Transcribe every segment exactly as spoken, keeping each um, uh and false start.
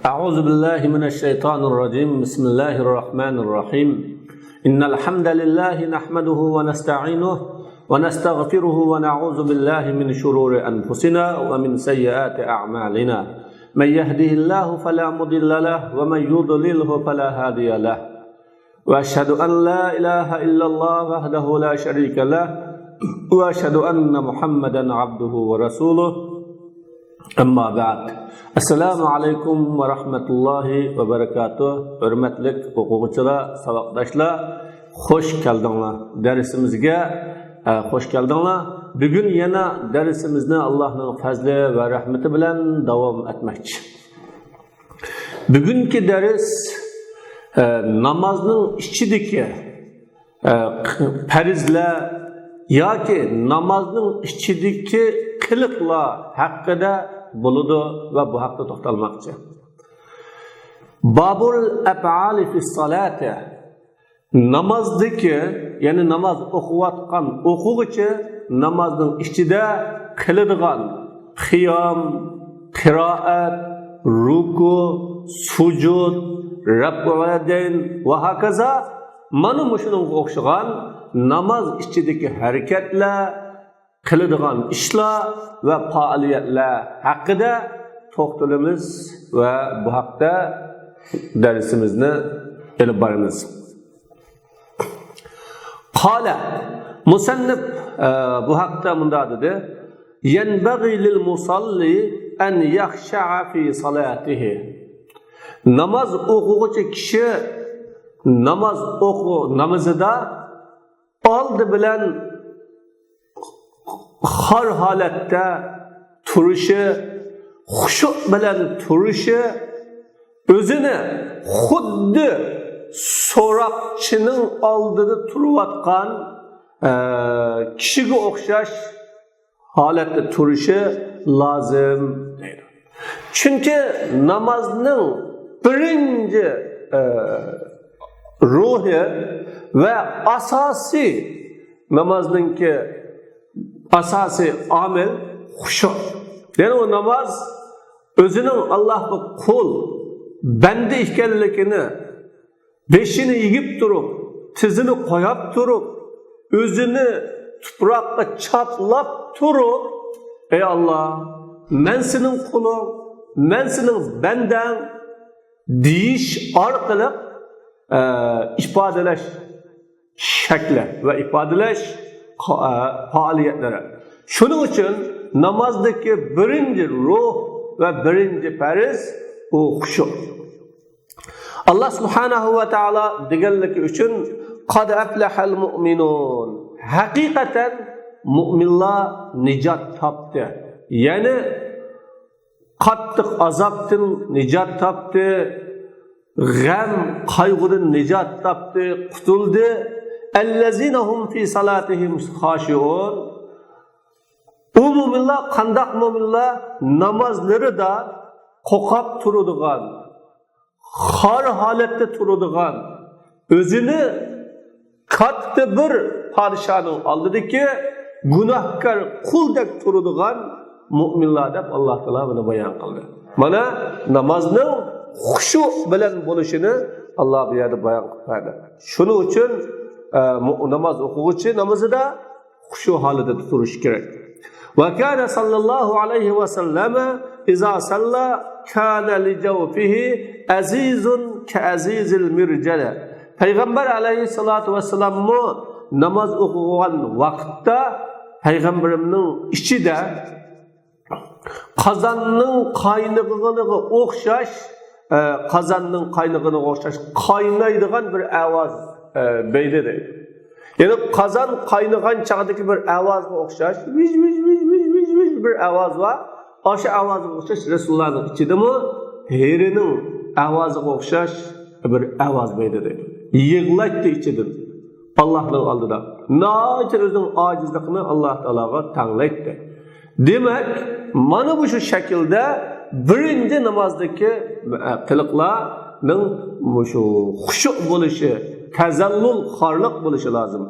أعوذ بالله من الشيطان الرجيم. بسم الله الرحمن الرحيم. إن الحمد لله نحمده ونستعينه ونستغفره ونعوذ بالله من شرور أنفسنا ومن سيئات أعمالنا. من يهده الله فلا مضل له ومن يضلله فلا هادي له. وأشهد أن لا إله إلا الله وحده لا شريك له. وأشهد أن محمدا عبده ورسوله. أما بعد. السلام عليكم ورحمة الله وبركاته. ھۆرمەتلىك ئوقۇغۇچىلار، ساۋاقداشلار، خۇش كەلدىڭلار. دەرسىمىزگە، ئە، خۇش كەلدىڭلار. بۈگۈن يەنە دەرسىمىزنى ئاللاھنىڭ پەزلى ۋە رەھمىتى بىلەن داۋام ئەتمەكچى. بۈگۈنكى دەرس، ئە، نامازنىڭ ئىچىدىكى، ئە، پەرزلەر ياكى نامازنىڭ ئىچىدىكى قىلىقلار ھەققىدە بولىدۇ ۋە بۇ ھەقتە توختالماقچى. بابۇل ئەپئالى فىس سالاتى. نامازدىكى، يەنى ناماز ئوقۇۋاتقان ئوقۇغۇچى نامازنىڭ ئىچىدە قىلىدىغان قىيام، قىرائەت، رۇكۇ، سۇجۇد، رەپئۇليەدەين ۋە ھاكازا، مانا مۇشۇنىڭغا ئوخشىغان ناماز ئىچىدىكى ھەرىكەتلەر، قىلىدىغان ئىشلار ۋە پائالىيەتلەر ھەققىدە توختىلىمىز ۋە بۇ ھەقتە دەرسىمىزنى ئېلىپ بارىمىز. قال، مۇسەننىپ، ئە، بۇ ھەقتە مۇنداق دېدى: يەنبەغى لىل مۇسەللى ئەن يەخشەئە فى سالاتىھى. ناماز ئوقۇغۇچى كىشى ناماز ئوقۇ-، نامىزىدا ئالدى بىلەن خار ھالەتتە تۇرۇشى، خۇشۇ بىلەن تۇرۇشى، ئۆزىنى خۇددى سوراقچىنىڭ ئالدىدا تۇرۇۋاتقان، ئە، كىشىگە ئوخشاش ھالەتتە تۇرۇشى لازىم دەيدۇ. چۈنكى نامازنىڭ بىرىنچى، ئە، روھى ۋە ئاساسىي، نامازنىڭكى ئاساسىي ئامىل خۇشۇ. يەنى ئۇ ناماز ئۆزىنىڭ ئاللاھقا قۇل، بەندە ئىكەنلىكىنى، بېشىنى ئېگىپ تۇرۇپ، تىزىنى قوياپ تۇرۇپ، ئۆزىنى تۇپراققا چاپلاپ تۇرۇپ، ئەي ئاللا، مەن سېنىڭ قۇلۇڭ، مەن سېنىڭ بەندەڭ، دېيىش ئارقىلىق، ئە، ئىپادىلەش شەكلى ۋە ئىپادىلەش قا-، ئە، پائالىيەتلىرى. شۇنىڭ ئۈچۈن نامازدىكى بىرىنچى روھ ۋە بىرىنچى پەرز ئۇ خۇشۇ. ئاللا سۇبھانەھۇ ۋە تائالا دېگەنلىكى ئۈچۈن، قەد ئەفلەھەل مۇئمىنۇن. ھەقىقەتەن مۇئمىنلار نىجات تاپتى. يەنى قاتتىق ئازابتىن نىجات تاپتى، غەم، قايغۇدىن نىجات تاپتى، قۇتۇلدى. ئەللەزىنە ھۇم فى سالاتىھىم خاشىئۇن. ئۇ مۆمىنلار قانداق مۆمىنلار؟ نامازلىرىدا قوقاپ تۇرىدىغان، خار ھالەتتە تۇرىدىغان، ئۆزىنى كاتتا بىر پادىشاھنىڭ ئالدىدىكى گۇناھكار قۇلدەك تۇرىدىغان مۆمىنلار دەپ ئاللا تائالا بۇنى بايان قىلدى. مانا نامازنىڭ خۇشۇ بىلەن بولۇشىنى ئاللا بۇ يەردە بايان قىلىپ بەردى. شۇنىڭ ئۈچۈن، ئە، مۇ-، ناماز ئوقۇغۇچى نامىزىدا خۇشۇ ھالىتىدە تۇرۇش كېرەك. ۋە كانە ساللاللاھۇ ئەلەيھى ۋە سەللەم ئىزا سەللا كانە لىجەۋفىھى ئەزىزۇن كەئەزىزىل مىرجەلە. پەيغەمبەر ئەلەيھىسسالاتۇ ۋەسسالاممۇ ناماز ئوقۇغان ۋاقىتتا پەيغەمبىرىمنىڭ ئىچىدە قازاننىڭ قاينىغىنىغا ئوخشاش، ئە، قازاننىڭ قاينىغىنىغا ئوخشاش قاينايدىغان بىر ئاۋاز، ئە، بەردى دەيدۇ. يەنى قازان قاينىغان چاغدىكى بىر ئاۋازغا ئوخشاش، ۋىژ، ۋىژ، ۋىژ، ۋىژ، ۋىژ، ۋىژ بىر ئاۋاز بار. ئاشۇ ئاۋازغا ئوخشاش رەسۇلۇللانىڭ ئىچىدىمۇ ھېرىنىڭ ئاۋازىغا ئوخشاش بىر ئاۋاز بەردى دەيدۇ. يىغلايتتى ئىچىدىن. ئاللاھنىڭ ئالدىدا ناھايىتى ئۆزىنىڭ ئاجىزلىقىنى ئاللا تائالاغا تەڭلەيتتى. دېمەك، مانا مۇشۇ شەكىلدە بىرىنچى نامازدىكى قىلىقلارنىڭ مۇشۇ خۇشۇ بولۇشى، تەزەللۇل خارلىق بولۇشى لازىم.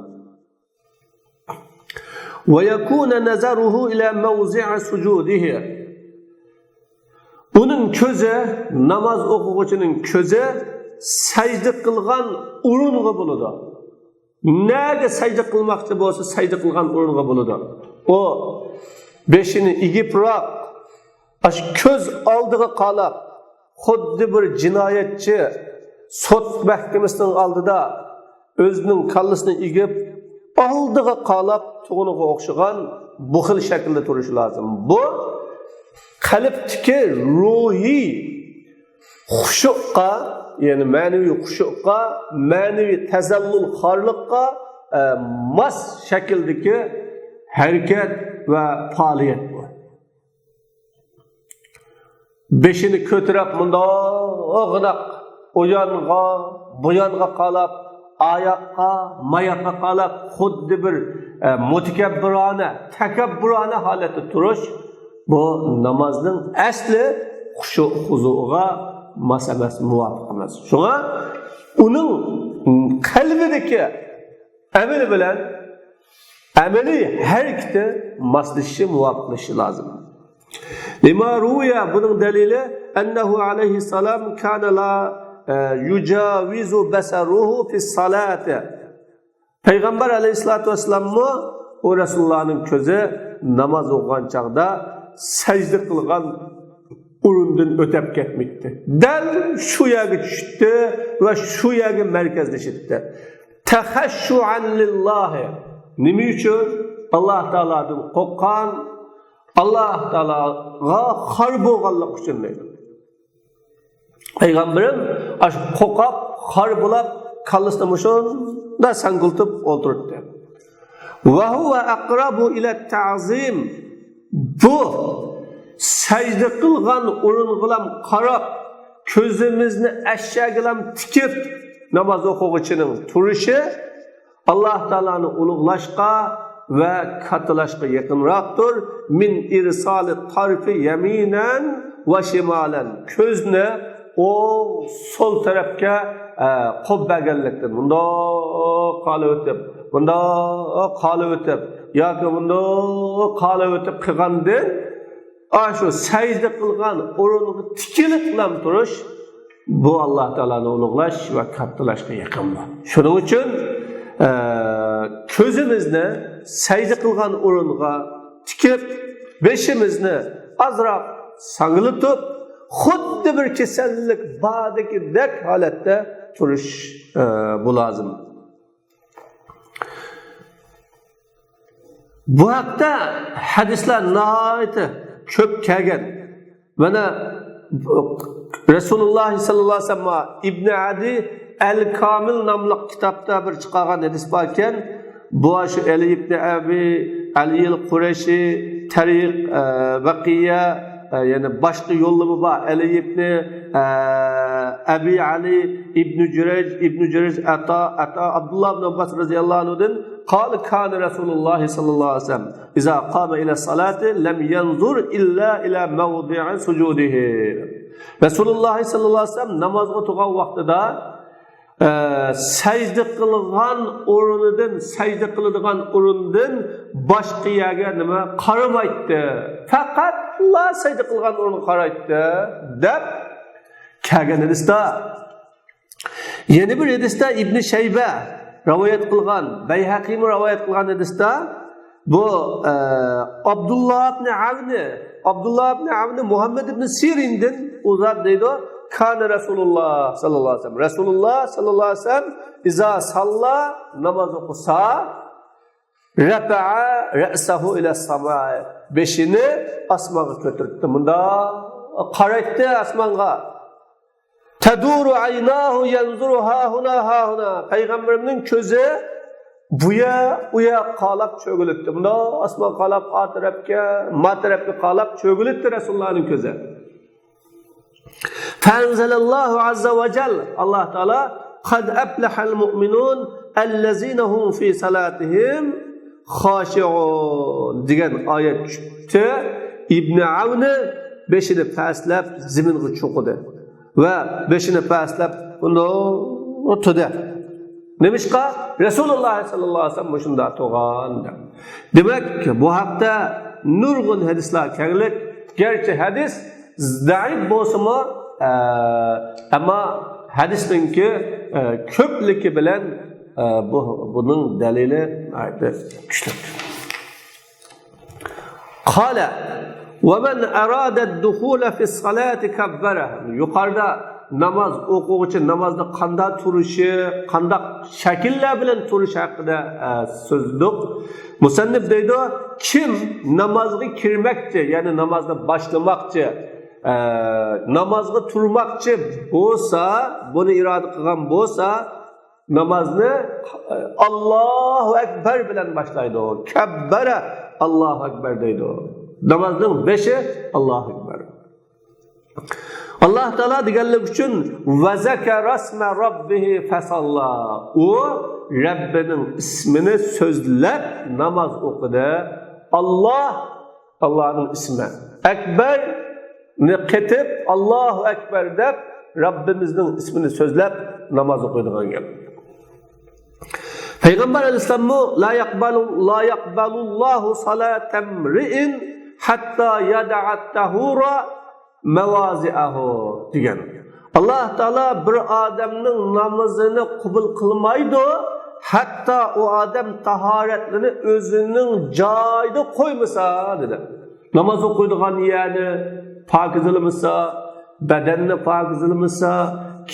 ۋە يەكۇنە نەزەرۇھۇ ئىلە مەۋزىئە سۇجۇدىھى. ئۇنىڭ كۆزى، ناماز ئوقۇغۇچىنىڭ كۆزى سەجدە قىلغان ئورۇنغا بولىدۇ. نەگە سەجدە قىلماقچى بولسا، سەجدە قىلغان ئورۇنغا بولىدۇ. ئۇ بېشىنى ئېگىپراق، ئاشۇ كۆز ئالدىغا قاراپ، خۇددى بىر جىنايەتچى سوت مەھكىمىسىنىڭ ئالدىدا ئۆزىنىڭ كاللىسىنى ئېگىپ، ئالدىغا قاراپ تۇرغىنىغا ئوخشىغان بۇ خىل شەكىلدە تۇرۇشى لازىم. بۇ قەلبتىكى روھىي خۇشۇئقا، يەنى مەنىۋى خۇشۇئقا، مەنىۋى تەزەللۇل خارلىققا، ئە، ماس شەكىلدىكى ھەرىكەت ۋە پائالىيەت بۇ. بېشىنى كۆتۈرۈپ مۇنداغىناق ئۇ يانغا، بۇ يانغا قاراپ، ئاياققا، ماياققا قاراپ، خۇددى بىر، ئە، مۇتەكەببىرانە، تەكەببۇرانە ھالەتتە تۇرۇش، بۇ نامازنىڭ ئەسلى خۇشۇ خۇزۇغا ماس ئەمەس، مۇۋاپىق ئەمەس. شۇڭا ئۇنىڭ قەلبىدىكى ئەمىلى بىلەن ئەمەلىي ھەرىكىتى ماسلىشىشى، مۇۋاپىقلىشىشى لازىم. لما روي، بۇنىڭ دەلىلى، أنه عليه السلام كان لا يجاوز بصره في الصلاة. پەيغەمبەر ئەلەيھىسسالاتۇ ۋەسسالاممۇ، ئۇ رەسۇلۇللانىڭ كۆزى ناماز ئوقۇغان چاغدا سەجدە قىلغان ئورۇندىن ئۆتەپ كەتمەيتتى. دەل شۇ يەرگە چۈشتى ۋە شۇ يەرگە مەركەزلىشىتتى. تەخەششۇئەن لىللاھى. نېمە ئۈچۈن؟ ئاللاھ تائالادىن قورققان، ئاللاھ تائالاغا خار بولغانلىق ئۈچۈن دەيدۇ. پەيغەمبىرىم ئاشۇ قورقۇپ، خار بولاپ، كاللىسىنى مۇشۇنداق ساڭگىلىتىپ ئولتۇراتتى. وهو أقرب إلى التعظيم. بۇ سەجدە قىلغان ئورۇنغىلام قاراپ، كۆزىمىزنى ئەشەگىلام تىكىپ ناماز ئوقۇغۇچىنىڭ تۇرۇشى ئاللاھ تائالانى ئۇلۇغلاشقا ۋە كاتتىلاشقا يېقىنراقتۇر. من إرسال الطرف يمينا وشمالا. كۆزنى ئوڭ، سول تەرەپكە، ئە، قوپ بەرگەنلىكتىن، مۇنداق قالىۋېتىپ، مۇنداق قالىۋېتىپ ياكى مۇنداق قالىۋېتىپ قىلغاندىن، ئاشۇ سەجدە قىلغان ئورۇنغا تىكىلىپلا تۇرۇش، بۇ ئاللاھ تائالانى ئۇلۇغلاش ۋە كاتتىلاشقا يېقىن بۇ. شۇنىڭ ئۈچۈن، ئە، كۆزىمىزنى سەجدە قىلغان ئورۇنغا تىكىپ، بېشىمىزنى ئازراق ساڭگىلىتىپ، خۇددى بىر كېسەللىك باردىكىدەك ھالەتتە تۇرۇش، ئە، بۇ لازىم. بۇ ھەقتە ھەدىسلەر ناھايىتى كۆپ كەلگەن. مانا، رەسۇلۇللاھ سەللەللاھۇ ئەلەيھى ۋەسەللەم ئىبنى ئەدى ئەل كامىل ناملىق كىتابتا بىر چىقارغان ھەدىس باركەن. بۇ شۇ ئەلى ئىبنى ئەبى، ئەلىيىل قۇرەيشى، تەرىق، ئە، بەقىيە، ئە، يەنى باشقا يوللىما بار. ئەلى ئىبنى، ئە، ئەبى ئەلى، ئىبنى جۈرەيج، ئىبنى جۈرەيج، ئەتا، ئەتا، ئابدۇللا ئىبنى ئابباس رەزىياللاھۇ ئەنھۇدىن، قال كان رسول الله صلى الله عليه وسلم إذا قام إلى الصلاة لم ينظر إلا إلى موضع سجوده. رەسۇلۇللاھ سەللەللاھۇ ئەلەيھى ۋەسەللەم نامازغا تۇرغان ۋاقتىدا، ئە، سەجدە قىلغان ئورنىدىن، سەجدە قىلىدىغان ئورۇندىن باشقا يەرگە نېمە قارىمايتتى. پەقەتلا سەجدە قىلغان ئورۇنغا قارايتتى، دەپ كەلگەن ھەدىستە. يەنە بىر ھەدىستە ئىبنى شەيبە رىۋايەت قىلغان، بەيھەقىيمۇ رىۋايەت قىلغان ھەدىستە بۇ، ئە، ئابدۇللا ئىبنى ئەۋنى، ئابدۇللا ئىبنى ئەۋنى مۇھەممەد ئىبنى سىرىندىن ئۇ زات دەيدۇ، كان رسول الله صلى الله عليه وسلم، رەسۇلۇللا سەللەللاھۇ ئەلەيھى ۋەسەللەم، إذا صلى، ناماز ئوقۇسا، رفع رأسه إلى السماء، بېشىنى ئاسمانغا كۆتۈرۈپتۇ، مۇنداق قارايتتى ئاسمانغا. تدور عيناه ينظر ها هنا ها هنا. پەيغەمبىرىمنىڭ كۆزى بۇ يەر، ئۇ يەر قاراپ چۆگىلىتتى. مۇنداق ئاسمان قاراپ، ئا تەرەپكە، ما تەرەپكە قاراپ چۆگىلىتتى رەسۇلۇللانىڭ كۆزى. فأنزل الله عز وجل، ئاللاھ تائالا، قد أفلح المؤمنون الذين هم في صلاتهم خاشعون دېگەن ئايەت چۈشتى. ئىبنى ئەۋنى بېشىنى پەسلەپ زېمىنغا چوقۇدى ۋە بېشىنى پەسلەپ ئۇنداق تۇردى. نېمىشقا؟ رەسۇلۇللاھ سەللەللاھۇ ئەلەيھى ۋەسەللەم مۇشۇنداق تۇرغان دەپ. دېمەك، بۇ ھەقتە نۇرغۇن ھەدىسلەر كەلگەنلىك. گەرچە ھەدىس زەئىپ بولسىمۇ، ئە، ئەمما ھەدىسنىڭكى، ئە، كۆپلۈكى بىلەن، ئە، بۇ، بۇنىڭ دەلىلى ناھايىتى كۈچلۈك. قال: ومن أراد الدخول في الصلاة كبر. يۇقىرىدا ناماز ئوقۇغۇچى نامازدا قانداق تۇرۇشى، قانداق شەكىللەر بىلەن تۇرۇشى ھەققىدە، ئە، سۆزلىدۇق. مۇسەننىپ دەيدۇ، كىم نامازغا كىرمەكچى، يەنى نامازنى باشلىماقچى، ئە، نامازغا تۇرماقچى بولسا، بۇنى ئىرادە قىلغان بولسا، نامازنى، ئە، ئاللاھۇ ئەكبەر بىلەن باشلايدۇ. كەببەرە، ئاللاھۇ ئەكبەر دەيدۇ. نامازنىڭ بېشى ئاللاھۇ ئەكبەر. ئاللاھ تائالا دېگەنلىك ئۈچۈن، ۋە زەكەرە ئىسمە رەببىھى فەساللا. ئۇ رەببىنىڭ ئىسمىنى سۆزلەپ ناماز ئوقۇدى. ئاللاھ، ئاللاھنىڭ ئىسمى. ئەكبەرنى قېتىپ، ئاللاھۇ ئەكبەر دەپ، رەببىمىزنىڭ ئىسمىنى سۆزلەپ ناماز ئوقۇيدىغان گەپ. پەيغەمبەر ئەلەيھىسسالاممۇ، لا يقبل، لا يقبل الله صلاة امرئ حتى يدع الطهور مواضعه دېگەن. ئاللاھ تائالا بىر ئادەمنىڭ نامىزىنى قوبۇل قىلمايدۇ، ھەتتا ئۇ ئادەم تاھارەتنى ئۆزىنىڭ جايىدا قويمىسا، دېدى. ناماز ئوقۇيدىغان يەرنى پاكىزلىمىسا، بەدەننى پاكىزلىمىسا،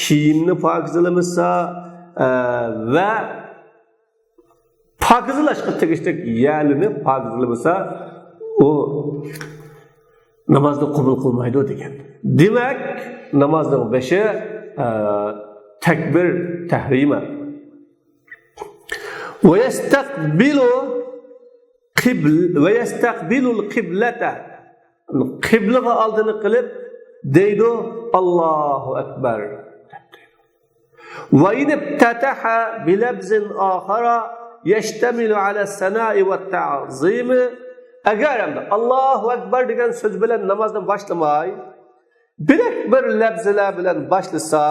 كىيىمنى پاكىزلىمىسا، ئە، ۋە پاكىزلاشقا تېگىشلىك يەرلىرىنى پاكىزلىمىسا، ئۇ نامازنى قوبۇل قىلمايدۇ دېگەن. دېمەك، نامازنىڭ بېشى، ئە، تەكبىر تەھرىمە. ۋە يەستەقبىلۇ قىبل-، ۋە يەستەقبىلۇل قىبلەتە. قىبلىغا ئالدىنى قىلىپ دەيدۇ، ئاللاھۇ ئەكبەر. ۋە ئىن ئىپتەتەھە بىلەفزىن ئاخەرە يەشتەمىلۇ ئەلە سەنائى ۋە تەزىمى. ئەگەر ئەمدى ئاللاھۇ ئەكبەر دېگەن سۆز بىلەن نامازنى باشلىماي، بىرەك بىر لەپزىلەر بىلەن باشلىسا،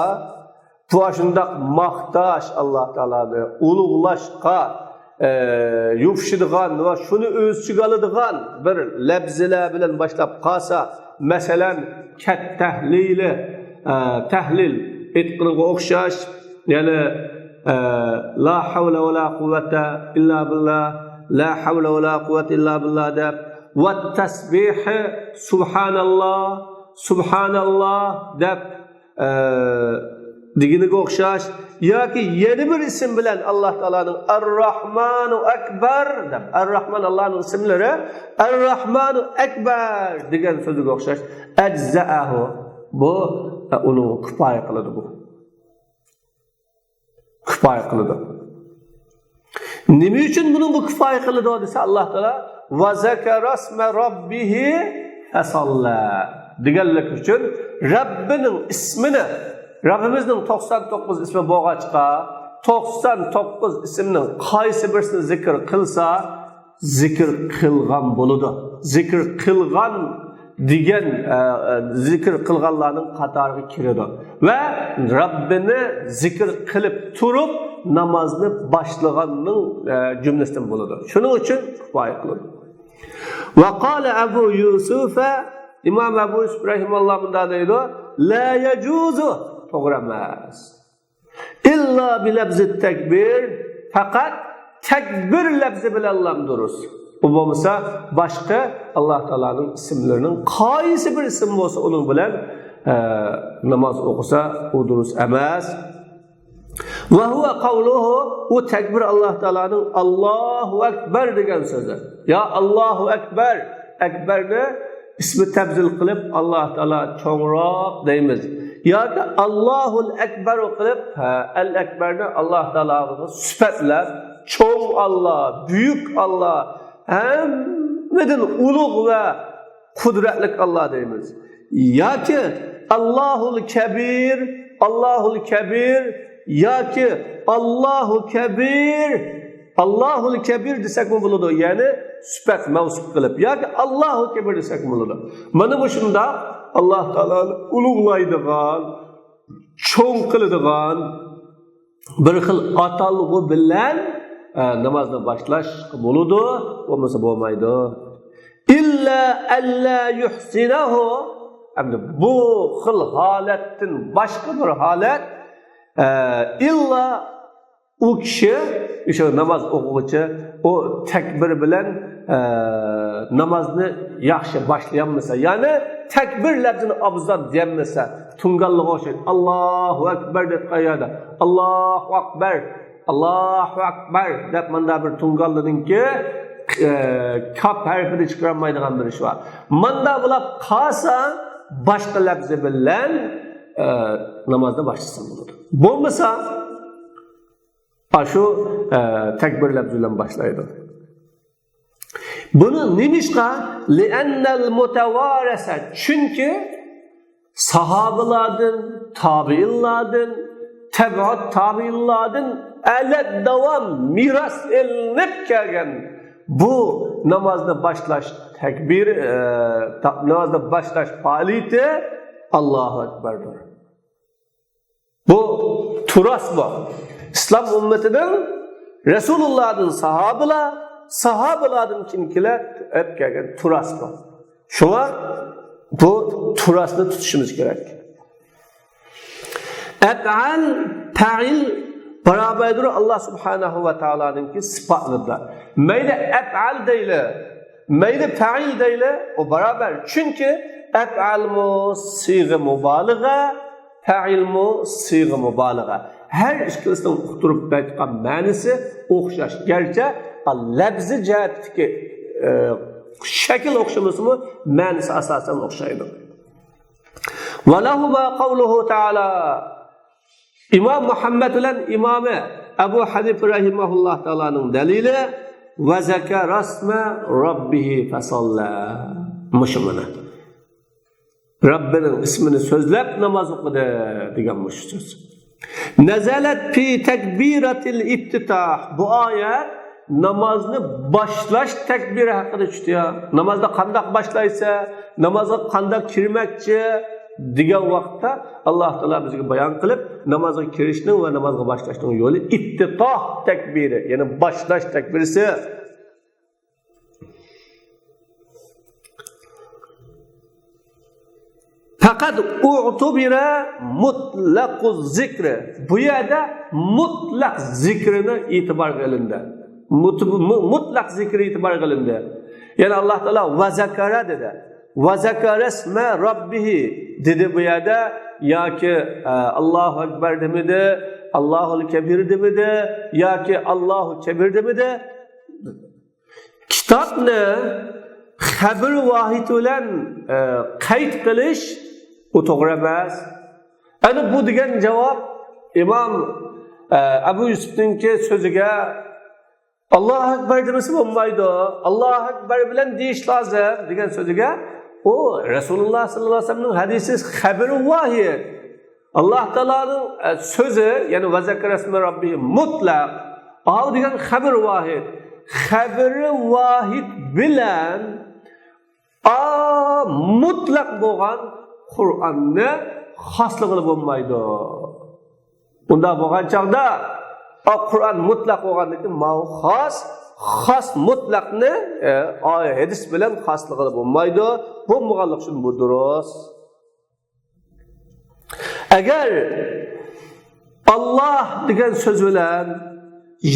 بۇ ئاشۇنداق ماختاش، ئاللاھ تائالانى ئۇلۇغلاشقا، ئە، يوپۇشىدىغان ۋە شۇنى ئۆز ئىچىگە ئالىدىغان بىر لەپزىلەر بىلەن باشلاپ قالسا، مەسىلەن، كەت تەھلىلى، ئە، تەھلىل ئېيتقىنىغا ئوخشاش، يەنى، ئە، لا ھەۋلە ۋە لا قۇۋۋەتە ئىللا بىللا، لا ھەۋلە ۋە لا قۇۋۋەتە ئىللا بىللا دەپ، ۋە تەسبىھى سۇبھاناللا، سۇبھاناللا دەپ، ئە، دېگىنىگە ئوخشاش، ياكى يەنە بىر ئىسىم بىلەن ئاللاھ تائالانىڭ ئەرراھمانۇ ئەكبەر دەپ، ئەرراھمان ئاللاھنىڭ ئىسىملىرى، ئەرراھمانۇ ئەكبەر دېگەن سۆزىگە ئوخشاش، ئەجزەئەھۇ، بۇ، ئە، ئۇنىڭغا كۇپايە قىلىدۇ بۇ. كۇپايە قىلىدۇ. نېمە ئۈچۈن بۇنىڭغا كۇپايە قىلىدۇ دېسە، ئاللاھ تائالا، ۋە زەكەرە ئىسمە رەببىھى فەساللا دېگەنلىك ئۈچۈن، رەببىنىڭ ئىسمىنى، رەببىمىزنىڭ توقسان توققۇز ئىسمى بولغاچقا، توقسان توققۇز ئىسىمنىڭ قايسى بىرسىنى زىكىر قىلسا، زىكىر قىلغان بولىدۇ. زىكىر قىلغان دېگەن، ئە، ئە، زىكىر قىلغانلارنىڭ قاتارىغا كىرىدۇ. ۋە رەببىنى زىكىر قىلىپ تۇرۇپ نامازنى باشلىغاننىڭ، ئە، جۈملىسىدىن بولىدۇ. شۇنىڭ ئۈچۈن كۇپايە قىلىدۇ. ۋە قالە ئەبۇ يۈسۈفە، ئىمام ئەبۇ يۈسۈف رەھىمەھۇللاھ مۇنداق دەيدۇ، لا يەجۇزۇ، توغرا ئەمەس. ئىللا بىلەپزىت تەكبىر، پەقەت تەكبىر لەپزى بىلەنلا دۇرۇس. ئۇ بولمىسا، باشقا ئاللاھ تائالانىڭ ئىسىملىرىنىڭ قايسى بىر ئىسىم بولسا، ئۇنىڭ بىلەن، ئە، ناماز ئوقۇسا، ئۇ دۇرۇس ئەمەس. ۋە ھۇۋە قەۋلۇھۇ، ئۇ تەكبىر ئاللاھ تائالانىڭ ئاللاھۇ ئەكبەر دېگەن سۆزى. يا ئاللاھۇ ئەكبەر، ئەكبەرنى ئىسمى تەبدىل قىلىپ، ئاللاھ تائالا چوڭراق دەيمىز. ياكى ئاللاھۇل ئەكبەر قىلىپ، ھە، ئەل ئەكبەرنى ئاللاھ تائالاغا سۈپەتلەپ، چوڭ ئاللاھ، بۈيۈك ئاللاھ، ھەممىدىن ئۇلۇغ ۋە قۇدرەتلىك ئاللاھ دەيمىز. ياكى ئاللاھۇل كەبىر، ئاللاھۇل كەبىر، ياكى ئاللاھۇ كەبىر، ئاللاھۇل كەبىر دېسەكمۇ بولىدۇ، يەنى سۈپەت مەۋسۇپ قىلىپ، ياكى ئاللاھۇ كەبىر دېسەكمۇ بولىدۇ. مانا مۇشۇنداق ئاللاھ تائالانى ئۇلۇغلايدىغان، چوڭ قىلىدىغان بىر خىل ئاتالغۇ بىلەن، ئە، نامازنى باشلاشقا بولىدۇ، بولمىسا بولمايدۇ. ئىللا ئەللا يۇھسىنەھۇ، ئەمدى بۇ خىل ھالەتتىن باشقا بىر ھالەت، ئە، ئىللا ئۇ كىشى، ئوشۇ ناماز ئوقۇغۇچى، ئۇ تەكبىر بىلەن، ئە، نامازنى ياخشى باشلىيالمىسا، يەنى تەكبىر لەپزىنى ئابزال دېيەلمىسە، تۇڭگانلىغا ئوخشايدۇ. «ئاللاھۇ ئەكبەر» دەپ قالغان يەردە، «ئاللاھۇ ئەكبەر، ئاللاھۇ ئەكبەر» دەپ ماندا بىر تۇڭگانلىدىنكى، ئە، كاپ ھەرپىنى چىقىرالمايدىغان بىر ئىش بار. ماندا بولاپ قالسا، باشقا لەپزى بىلەن، ئە، نامازنى باشلىسا بولىدۇ. بولمىسا، ئاشۇ، ئە، تەكبىر لەپزى بىلەن باشلايدۇ. بۇنى نېمىشقا؟ لِئەننەل مۇتەۋارەسە. چۈنكى ساھابىلاردىن، تابىئىنلاردىن، تەبىئۇت تابىئىنلاردىن ئەلەد داۋام مىراس ئېلىنىپ كەلگەن بۇ نامازنى باشلاش تەكبىرى، ئە، تا-، نامازنى باشلاش پائالىيىتى ئاللاھۇ ئەكبەردۇر. بۇ تۇراس بۇ. ئىسلام ئۈممىتىنىڭ رەسۇلۇللادىن ساھابىلار، ساھابىلاردىن كېيىنكىلەر ئەپ كەلگەن تۇراس بۇ. شۇڭا بۇ تۇراسنى تۇتۇشىمىز كېرەك. ئەپئەل، پەئىل بارابەردۇر ئاللا سۇبھانەھۇ ۋە تائالانىڭكى سىپاتلىرىدا. مەيلى ئەپئەل دەيلى، مەيلى پەئىل دەيلى، ئۇ بارابەر. چۈنكى ئەپئەلمۇ سىيغە مۇبالىغە، پەئىلمۇ سىيغە مۇبالىغە. ھەر ئىككىلىسىنىڭ ئۇقتۇرۇپ ئېيتقان مەنىسى ئوخشاش. گەرچە لەپزى جەھەتتىكى، ئە، شەكىل ئوخشىمىسىمۇ، مەنىسى ئاساسەن ئوخشايدۇ. ۋە لەھۇمە قەۋلۇھۇ تائالا. ئىمام مۇھەممەد بىلەن ئىمامى ئەبۇ ھەنىفە رەھىمەھۇللاھ تائالانىڭ دەلىلى، «ۋە زەكەرەسمە رەببىھى فەسەللە». مۇشۇ مانا. رەببىنىڭ ئىسمىنى سۆزلەپ ناماز ئوقۇدى دېگەن مۇشۇ سۆز. نەزەلەت فى تەكبىرەتىل ئىپتىتاھ. بۇ ئايەت نامازنى باشلاش تەكبىرى ھەققىدە چۈشتى يا. نامازدا قانداق باشلايسەن، نامازغا قانداق كىرمەكچى دېگەن ۋاقىتتا ئاللا تائالا بىزگە بايان قىلىپ، نامازغا كىرىشنىڭ ۋە نامازغا باشلاشنىڭ يولى ئىپتىتاھ تەكبىرى، يەنى باشلاش تەكبىرىسى. پەقەت ئۇتۇبىرە مۇتلەقۇ زىكرى. بۇ يەردە مۇتلەق زىكرىنى ئېتىبارغا ئېلىندى. مۇت-، مۇ-، مۇتلەق زىكرى ئېتىبارغا ئېلىندى. يەنى ئاللا تائالا ۋە زەكەرە دېدى. ۋە زەكەرەسمە رەببىھى دېدى بۇ يەردە. ياكى، ئە، ئاللاھۇ ئەكبەر دېمىدى، ئاللاھۇل كەبىر دېمىدى، ياكى ئاللاھۇ كەبىر دېمىدى. كىتابنى خەبىر ۋاھىد بىلەن، ئە، قەيت قىلىش، ئۇ توغرا ئەمەس. ئەنە بۇ دېگەن جاۋاب ئىمام، ئە، ئەبۇ يۈسۈپنىڭكى سۆزىگە، «ئاللاھۇ ئەكبەر دېمىسە بولمايدۇ، ئاللاھۇ ئەكبەر بىلەن دېيىش لازىم» دېگەن سۆزىگە، ئۇ رەسۇلۇللا ساللاللاھۇ ئەلەيھى ۋەسەللەمنىڭ ھەدىسى خەبىرى ۋاھىد. ئاللا تائالانىڭ، ئە، سۆزى، يەنى ۋە زەكەرەسمە رەببىھى مۇتلەق. ئاۋۇ دېگەن خەبىر ۋاھىد. خەبىرى ۋاھىد بىلەن ئا مۇتلەق بولغان قۇرئاننى خاسلىغىلى بولمايدۇ. ئۇنداق بولغان چاغدا، ئا قۇرئان مۇتلەق بولغاندىكىن ماۋۇ خاس، خاس مۇتلەقنى، ئە، ئايە ھەدىس بىلەن خاسلىغىلى بولمايدۇ. بولمىغانلىقى ئۈچۈن بۇ دۇرۇس. ئەگەر ئاللاھ دېگەن سۆز بىلەن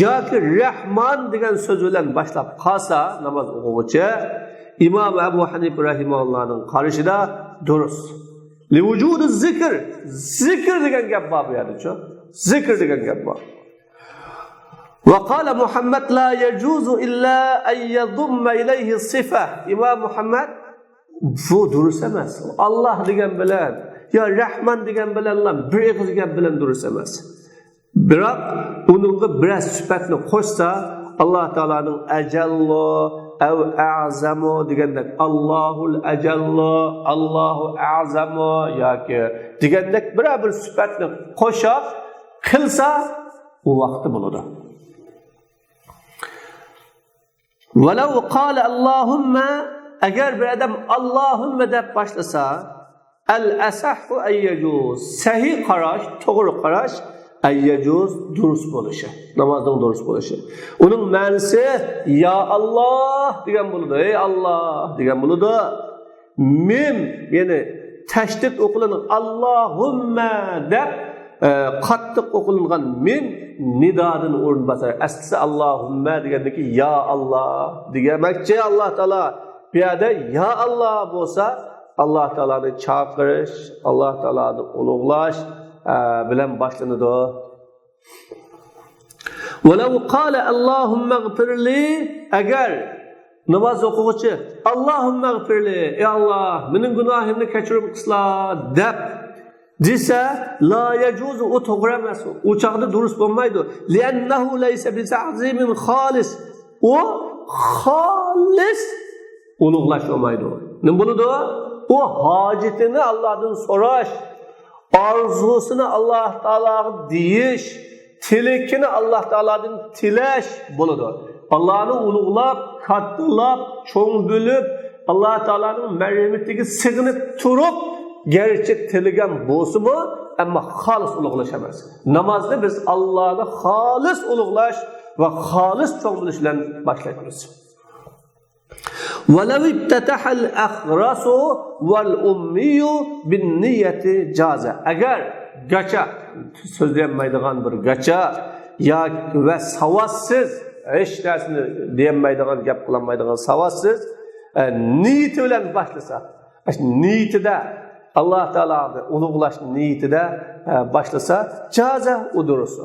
ياكى رەھمان دېگەن سۆز بىلەن باشلاپ قالسا ناماز ئوقۇغۇچى، ئىمام ئەبۇ ھەنىپە رەھىمەھۇللاھنىڭ قارىشىدا دۇرۇس. لىۋۇجۇدى زىكر، زىكىر دېگەن گەپ بار بۇ يەردىچۇ. زىكىر دېگەن گەپ بار. ۋە قالە مۇھەممەد لا يەجۇزۇ ئىللا ئەن يەزۇممە ئىلەيھى سىفە. ئىمام مۇھەممەد بۇ دۇرۇس ئەمەس. ئاللاھ دېگەن بىلەن يا رەھمان دېگەن بىلەنلا بىر ئېغىز گەپ بىلەن دۇرۇس ئەمەس. بىراق ئۇنىڭغا بىرەر سۈپەتنى قوشسا، ئاللاھ تائالانىڭ ئەجەللۇ، ئەۋ ئەزەمۇ دېگەندەك، ئاللاھۇل ئەجەللۇ، ئاللاھۇ ئەزەمۇ ياكى دېگەندەك بىرەر بىر سۈپەتنى قوشاپ قىلسا، ئۇ ۋاقىتتا بولىدۇ. ۋەلەۋ قالە ئاللاھۇممە، ئەگەر بىر ئادەم ئاللاھۇممە دەپ باشلىسا، ئەل ئەسەھھۇ ئەن يەجۇز، سەھىھ قاراش، توغرا قاراش، ئەن يەجۇز، دۇرۇس بولۇشى، نامازنىڭ دۇرۇس بولۇشى. ئۇنىڭ مەنىسى يا ئاللاھ دېگەن بولىدۇ، ئەي ئاللاھ دېگەن بولىدۇ. مىم، يەنى تەشدىد ئوقۇلىدىغان، «ئاللاھۇممە» دەپ، ئە، قاتتىق ئوقۇلىدىغان مىم نىدادىن ئورۇن باسار. ئەسلىسى «ئاللاھۇممە» دېگەندىكى «يا ئاللا» دېمەكچى، ئاللا تائالا. بۇ يەردە «يا ئاللا» بولسا، ئاللا تائالانى چاقىرىش، ئاللا تائالانى ئۇلۇغلاش، ئە، بىلەن باشلىنىدۇ. ۋەلەۋ قالە ئاللاھۇممەغفىرلى، ئەگەر ناماز ئوقۇغۇچى «ئاللاھۇممەغفىرلى، ئەي ئاللا، مېنىڭ گۇناھىمنى كەچۈرۈم قىلسىلا» دەپ دېسە، لا يەجۇزۇ، ئۇ توغرا ئەمەس، ئۇ چاغدا دۇرۇس بولمايدۇ. لىئەننەھۇ لەيسە بىتەئزىمىن خالىس، ئۇ خالىس ئۇلۇغلاش بولمايدۇ. نېمە بولىدۇ؟ ئۇ ھاجىتىنى ئاللادىن سوراش، ئارزۇسىنى ئاللا تائالاغا دېيىش، تىلىكىنى ئاللا تائالادىن تىلەش بولىدۇ. ئاللانى ئۇلۇغلاپ، كاتتىلاپ، چوڭ بىلىپ، ئاللا تائالانىڭ مەرھىمىتىگە سېغىنىپ تۇرۇپ، گەرچە تىلىگەن بولسىمۇ، ئەمما خالىس ئۇلۇغلاش ئەمەس. نامازنى بىز ئاللانى خالىس ئۇلۇغلاش ۋە خالىس چوڭ بىلىش بىلەن باشلايمىز. ۋەلەۋ ئىپتەتەھەل ئەخرەسۇ ۋەل ئۇممىيۇ بىننىيەتى جازە. ئەگەر گاچا، سۆزلىيەلمەيدىغان بىر گاچا ياكى ۋە ساۋاتسىز، ھېچ نەرسىنى دېيەلمەيدىغان، گەپ قىلالمايدىغان ساۋاتسىز، ئە، نىيىتى بىلەن باشلىسا، نىيىتىدە، ئاللا تائالانى ئۇلۇغلاش نىيىتىدە، ئە، باشلىسا، جازە، ئۇ دۇرۇس.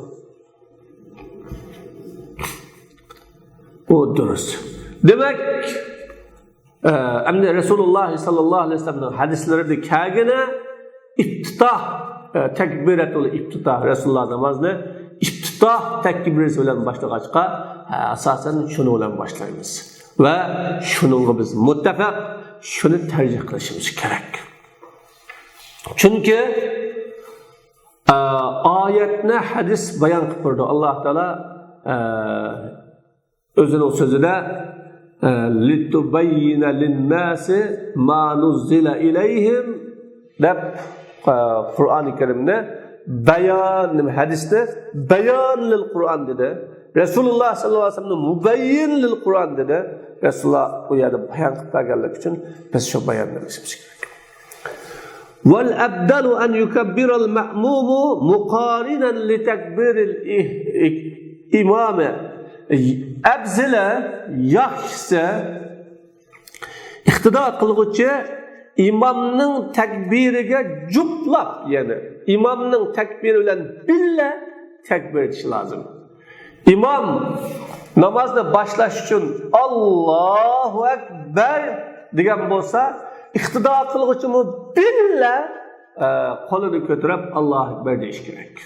ئۇ دۇرۇس. دېمەك، ئە، ئەمدى رەسۇلۇللا ساللاللاھۇ ئەلەيھى ۋەسەللەمنىڭ ھەدىسلىرىدە كەلگىنى ئىپتىتاھ، ئە، تەكبىرەتۇل ئىپتىتاھ، رەسۇلۇللا نامازنى ئىپتىتاھ تەكبىرىسى بىلەن باشلىغاچقا، ئە، ئاساسەن شۇنىڭ بىلەن باشلايمىز. ۋە شۇنىڭغا بىز مۇتتەپىق، شۇنى تەرجىھ قىلىشىمىز كېرەك. چۈنكى، ئە، ئايەتنى ھەدىس بايان قىلىپ بېرىدۇ. ئاللا تائالا، ئە، ئۆزىنىڭ سۆزىدە، ئە، «لىتۇبەييىنە لىنناسى ما نۇززىلە ئىلەيھىم» دەپ، ئە، قۇرئانى كەرىمنى بايان، ھەدىسنى بايان لىل قۇرئان دېدى. رەسۇلۇللا ساللاللاھۇ ئەلەيھى ۋەسەللەمنى مۇبەييىن لىل قۇرئان دېدى. رەسۇلۇللا ئۇ يەردە بايان قىلىپ بەرگەنلىكى ئۈچۈن بىز شۇ باياننى بىلىشىمىز كېرەك. ۋەل ئەبدەلۇ ئەن يۇكەببىرەل مەئمۇمۇ مۇقارىنەن لىتەكبىرىل ئىھ-، ئىھ-، ئىمامى. ئەپزىلى، ياخشىسى، ئىقتىدا قىلغۇچى ئىمامنىڭ تەكبىرىگە جۈپلاپ، يەنى ئىمامنىڭ تەكبىرى بىلەن بىللە تەكبىر ئېيتىشى لازىم. ئىمام نامازنى باشلاش ئۈچۈن «ئاللاھۇ ئەكبەر» دېگەن بولسا، ئىقتىدا قىلغۇچىمۇ بىللە، ئە، قولىنى كۆتۈرۈپ «ئاللاھۇ ئەكبەر» دېيىشى كېرەك.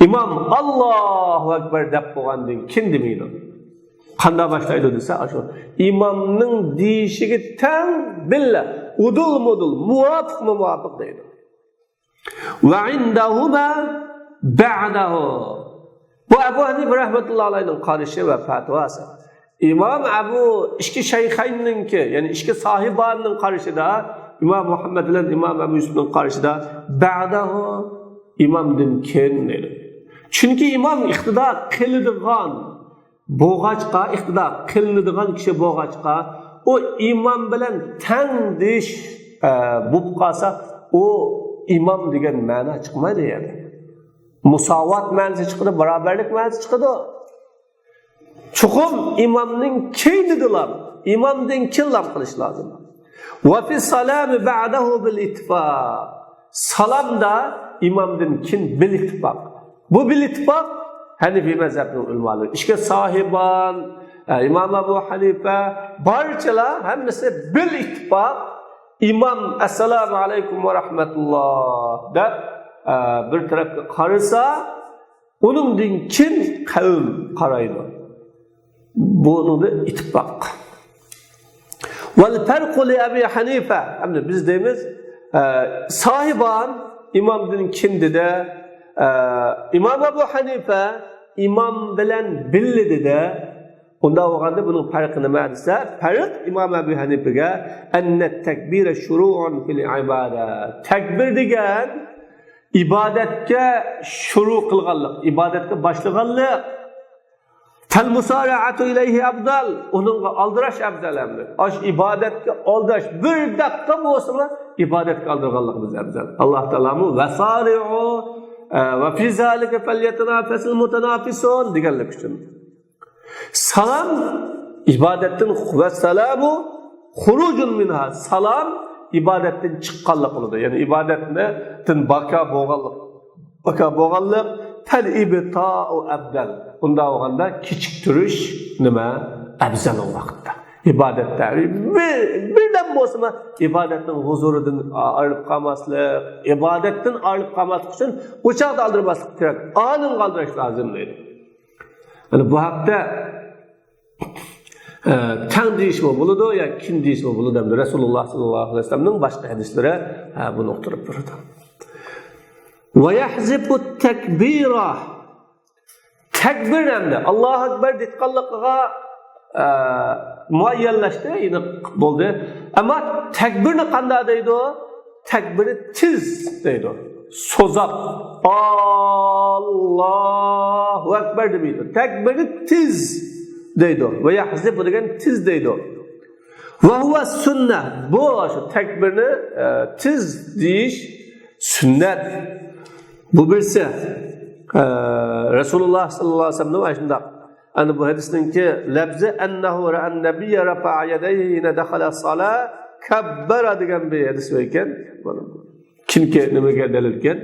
ئىمام «ئاللاھۇ ئەكبەر» دەپ بولغاندىن كېيىن دېمەيدۇ. قانداق باشلايدۇ دېسە، ئاشۇ ئىمامنىڭ دېيىشىگە تەڭ بىللە، ئۇدۇل-مۇدۇل، مۇۋاپىقمۇ مۇۋاپىق دەيدۇ. ۋە ئىندەھۇما بەئدەھۇ. بۇ ئەبۇ ھەنىفە رەھمەتۇللا ئەلەيھىنىڭ قارىشى ۋە پەتىۋاسى. ئىمام ئەبۇ، ئىككى شەيخەيننىڭكى، يەنى ئىككى ساھىبانىڭ قارىشىدا، ئىمام مۇھەممەد بىلەن ئىمام ئەبۇ يۈسۈپنىڭ قارىشىدا بەئدەھۇ، ئىمامدىن كېيىن دەيدۇ. چۈنكى ئىمام ئىقتىدا قىلىدىغان بولغاچقا، ئىقتىدا قىلىنىدىغان كىشى بولغاچقا، ئۇ ئىمام بىلەن تەڭدىش، ئە، بولۇپ قالسا، ئۇ ئىمام دېگەن مەنا چىقمايدۇ يەنى. مۇساۋات مەنىسى چىقىدۇ، باراۋەرلىك مەنىسى چىقىدۇ. چوقۇم ئىمامنىڭ كەينىدىلا، ئىمامدىن كېيىنلا قىلىش لازىم. ۋە فى سالامى بەئدەھۇ بىل ئىتتىفاق. سالامدا ئىمامدىن كېيىن بىل ئىتتىپاق. بۇ بىل ئىتتىپاق ھەنىفىي مەزھەپنىڭ ئۆلىمالىرى. ئىككى ساھىبان، ئە، ئىمام ئەبۇ ھەنىفە، بارچىلار ھەممىسى بىل ئىتتىپاق. ئىمام «ئەسسالامۇ ئەلەيكۇم ۋە رەھمەتۇللا» دەپ، ئە، بىر تەرەپكە قارىسا، ئۇنىڭدىن كېيىن قەۋم قارايدۇ. بۇنىڭدا ئىتتىپاق. ۋەل فەرقۇ لى ئەبى ھەنىفە. ئەمدى بىز دەيمىز، ئە، ساھىبان ئىمامدىن كېيىن دېدى. ئە، ئىمام ئەبۇ ھەنىفە ئىمام بىلەن بىللە دېدى. ئۇنداق بولغاندا بۇنىڭ پەرقى نېمە دېسە، پەرق ئىمام ئەبۇ ھەنىفىگە، ئەننەت تەكبىرە شۇرۇئۇن فىل ئىبادە. تەكبىر دېگەن ئىبادەتكە شۇرۇ قىلغانلىق، ئىبادەتكە باشلىغانلىق. فالمسارعة إليه أفضل. ئۇنىڭغا ئالدىراش ئەۋزەل ئەمدى. ئاش ئىبادەتكە ئالدىراش. بىر دەقىقە بولسىمۇ ئىبادەتكە ئالدىرغانلىقىمىز ئەۋزەل. ئاللاھ تائالامۇ وسارعوا، ئە، وفي ذلك فليتنافس المتنافسون دېگەنلىك ئۈچۈن. سالام ئىبادەتتىن، والسلام خروج منها. سالام ئىبادەتتىن چىققانلىق بولىدۇ. يەنى ئىبادەتتىن باكا بولغانلىق. باكا بولغانلىق، فالإبطاء أفضل. ئۇنداق بولغاندا كېچىكتۈرۈش نېمە؟ ئەۋزەل ئۇ ۋاقىتتا. ئىبادەتتە بىر، بىردەم بولسىمۇ ئىبادەتنىڭ ھۇزۇرىدىن ئايرىلىپ قالماسلىق، ئىبادەتتىن ئايرىلىپ قالماسلىق ئۈچۈن ئۇ چاغدا ئالدىرىماسلىق كېرەك. ئانىڭغا ئالدىراش لازىم دەيدۇ. يەنى بۇ ھەقتە، ئە، تەڭ دېيىشمۇ بولىدۇ يا كىم دېيىشمۇ بولىدۇ ئەمدى. رەسۇلۇللاھ ساللاللاھۇ ئەلەيھى ۋەسەللەمنىڭ باشقا ھەدىسلىرى، ھە، بۇنى ئۇقتۇرۇپ بېرىدۇ. ويحذف التكبير. تەكبىرنى ئەمدى ئاللاھۇ ئەكبەر دېيىتقانلىقىغا، ئە، مۇئەييەنلەشتى، يەنى بولدى. ئەمما تەكبىرنى قانداق دەيدۇ؟ تەكبىرى تېز دەيدۇ. سوزاپ، ئاللاھۇ ئەكبەر دېمەيدۇ. تەكبىرى تېز دەيدۇ. ويحذف دېگەن تېز دەيدۇ. وهو سنة. بۇ شۇ تەكبىرنى، ئە، تېز دېيىش سۈننەت. بۇ بىرسى. ئە، رەسۇلۇللاھ ساللاللاھۇ ئەلەيھى ۋەسەللەمنىڭ ئاشۇنداق. ئەنە بۇ ھەدىسنىڭكى لەپزى، أنه رأى النبي رفع يديه حين دخل الصلاة كبر دېگەن بىر ھەدىس بار ئىكەن. كىمكى نېمىگە دەلىل ئىكەن؟